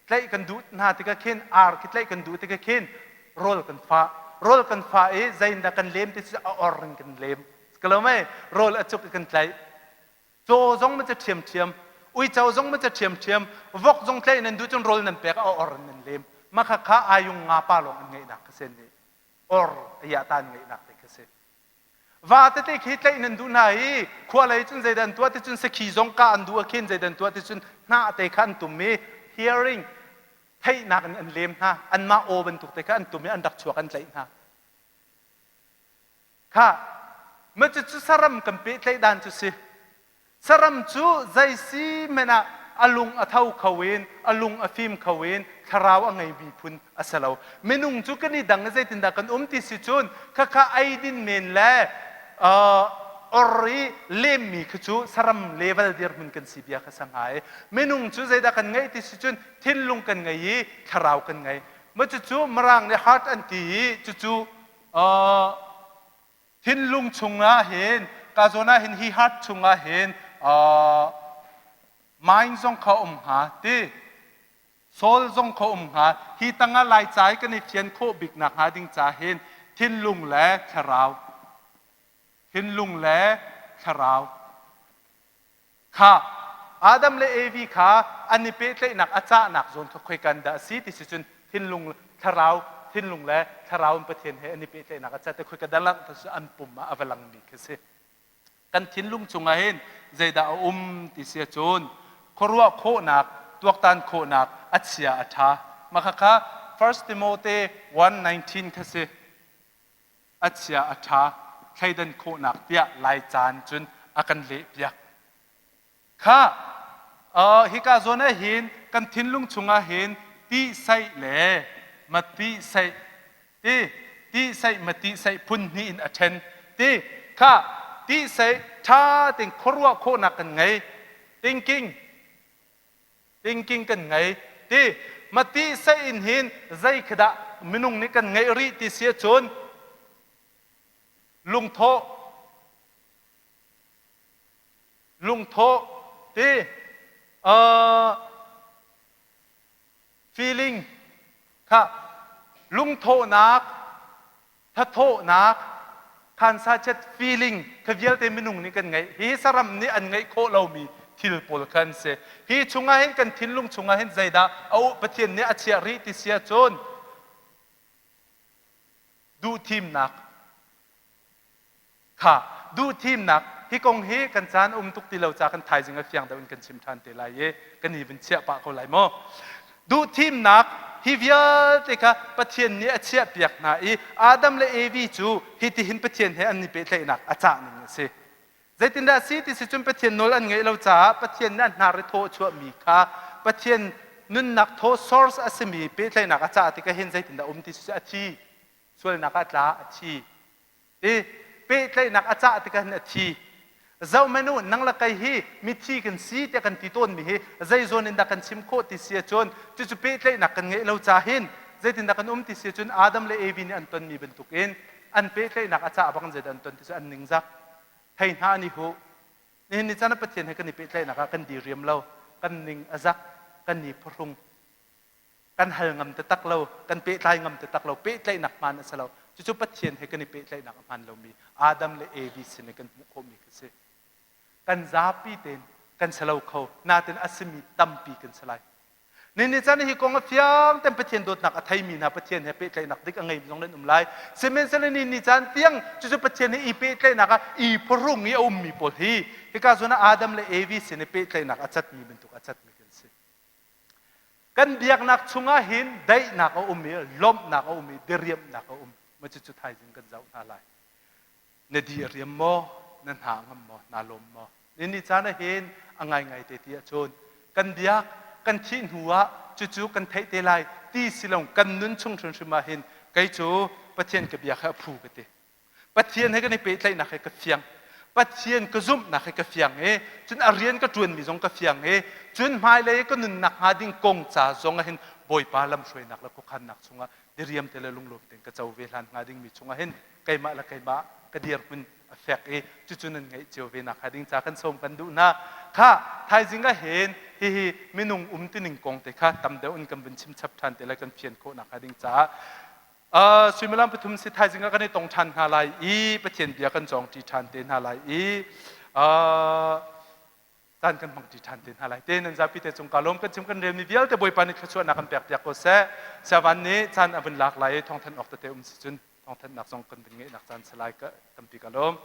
tlaih kan duh hna tikah khin ar khi tlaih kan duh tikah khin rawl kan fah rawl kan fah i zeiindah kan lem ti cu a or in kan lem ka lo mei rawl a cuk i kan tlaih caw zong ma ca ṭhiamṭhiam uico zong ma ca ṭhiamṭhiam vok zong tlaih nan duh cun rawl nan pek a or in nan lem mah kha kha ayung nga pa lawng an ngeihnak kha sen nih or a yah ta an ngeihnak te kha si Va tete khi tlaih nan duh hna i khua lei cun zeidah an tuah ti cun sakhi zong kah an duh ah khin zeidah an tuah ti cun hnah te kha an tum i hearing theihnak in an lem hna anmah aw bantuk te kha an tum i an rak chuak an tlaih hna kha ma cu saram kan pehtlaih dan cu si Saram cu zei si hmanh ah a lung a tho kho in a lung a fim kho in thlarau a ngeimi phun a si lo. Minung cu kan i dang i zeitindah kan um ti si cun khakha eidin men le or i lemmi khi cu saram level dirhmun kan si bia kha sa hnga i minung cu zeidah kan ngeih ti si cun thinlung kan ngei i thlarau kan ngei. Ma cucu Mirang nih heart an ti i cucu Thinlung chungah hin ka zawn ah hin hi heart chungah hin mind zong kha um hnga ti soul zong kha um hnga hi tangah laica i kan i fian khawh bik nak hnga ding ca hin thinlung le thlarau thinlung le thlarau Kha Adam le Evi kha an i pehtlaihnak a cahnak zawn kha khoikan dah a si ti si cun thinlung thlarau thinlung le thlarau in Pathian he an i pehtlaihnak a cat i khoika dah langhter cu an pum ah a va langmi khi si. Kan thinlung chungah hin zeidah a um ti si ahcun. Khuaruah khawhnak, tuaktan khawhnak a chia a ṭha. Mah khakha 1 Timote 1:19 kha si. A chia a ṭha thleidan khawhnak tiah Lai caan cun a kan lehpiak. Kha hika zawn ah hin kan thinlung chungah hin ti saih le mati saih ti ti saih mati saih phun hnih in a ṭhen ti kha ti saih ṭha tein khuaruah khawhnak kan ngei thinking thinking kan ngei ti mati saih in hin zei khi dah minung nih kan ngeih rih ti si ahcun lungthawh lungthawh ti feeling kha lungthawhnak thathawhnak khansachet feeling kha vialte minung nih kan ngeih hi saram nih an ngeih khawh lomi thil pawl kha an si hi chungah hin kan thinlung chungah hin zeidah a Pathian nih a chiah rih ti si ahcun duhthimnak Kha duhthimnak hi kong hi kan caan um tuk ti lo ca kan thaizing a fiang deuh in kan chim ṭhan te lai i kan i vun chiah pah ko lai maw? Duhthimnak hi vialte kha Pathian nih a chiahpiak hna i Adam le Evi cu hitihin Pathian he an i pehtlaihnak a cah ning a si. Zeitindah a si ti si cun Pathian nawl an ngaih lo caah Pathian nih an hnar i thaw a chuahmi kha Pathian nunnak thaw source a simi pehtlaihnak a cah tikah hin zeitindah um ti si a thi sualnak ah tla a thi I pehtlaihnak a cah tikah hin a thi. Zohhmanh u, nang le kei hi mithi kan si tiah kan ti tawnmi hi zei zawn in dah kan chim khawh ti si ahcun cucu pehtlaihnak kan ngeih lo ca hin zeitindah kan um ti si ahcun Adam le Evi nih an tonmi bantukin an pehtlaihnak a cah bak in zeidah an ton ti cu an ningzak. Thei hna an i huh. Nihin ni caan ah Pathian he kan i pehtlaihnak ah kan diriam lo, kan ning a zak, kan i phuhrung. Kan hal ngam taktak lo, kan pehtlai ngam taktak lo, pehtlaihnak hmaan a si lo. Cucu Pathian he kan i pehtlaihnak a hmaan lomi Adam le Evi sin in kan hmuh khawhmi kha si. Kan zapi tein kan si lo kho, natin a simi tampi kan si lai. Ni caan hi kong a fiang ten Pathian dawtnak a theimi hna Pathian he pehtlaihnak dik a ngeimi zong nan um lai. Sihmanhsehlaw ni ni caan tiang cucu Pathian he i pehtlaihnak ah i phuhrung i a ummi pawl hi hika zawn ah Adam le Evi sin i pehtlaihnak a catmi bantuk a catmi kan si. Kan biaknak chungah hin daihnak a um i lawmhnak a um i diriamhnak a um. Ma cucu thaizing kan zoh hna lai. Na di a riam maw? Na hna a ngam maw? Naa lawm maw? Ni ni caan ah hin a ngaingai te ti ahcun kan biak kan thih hnu ah cucu kan theih te lai ti si lo kan nun chung hrimhrim ah hin kei cu Pathian ka biak hi a phu ka ti. Pathian he kan i pehtlaihnak he ka fiang. Pathian ka zumhnak he ka fiang i cun a rian ka ṭuanmi zong ka fiang i cun hmailei ka nunnak hnga ding kong ca zong ah hin Bawipa lamhruainak le khuakhannak chungah diriam te le lunglawm tein ka co ve hlan hnga dingmi chungah hin keimah le keimah ka dirhmun a fek i cucu nan ngeih cio ve nak hnga ding ca kan sawm kan duh hna. Kha thaizing ah hin hihi minung um tining kong te kha tam deuh in kan vun chim chap ṭhan te le kan fian khawh nak hnga ding caah Suimilam pathum si thaizing ah kan i tong ṭhan hna lai i Pathian bia kan cawngṭi ṭhan te hna lai i caan kan hmangṭi ṭhan te hna lai. Te nan zapi te cung ka lawm kan chim kan relmi vialte Bawipa nih thluachuahnak kan pek piak ko seh. Siavan nih caan a vun lak lai i thawngthanh awk tete um si cun thawngthanhnak zong kan vun ngeihnak caan si lai ka tampi ka lawm.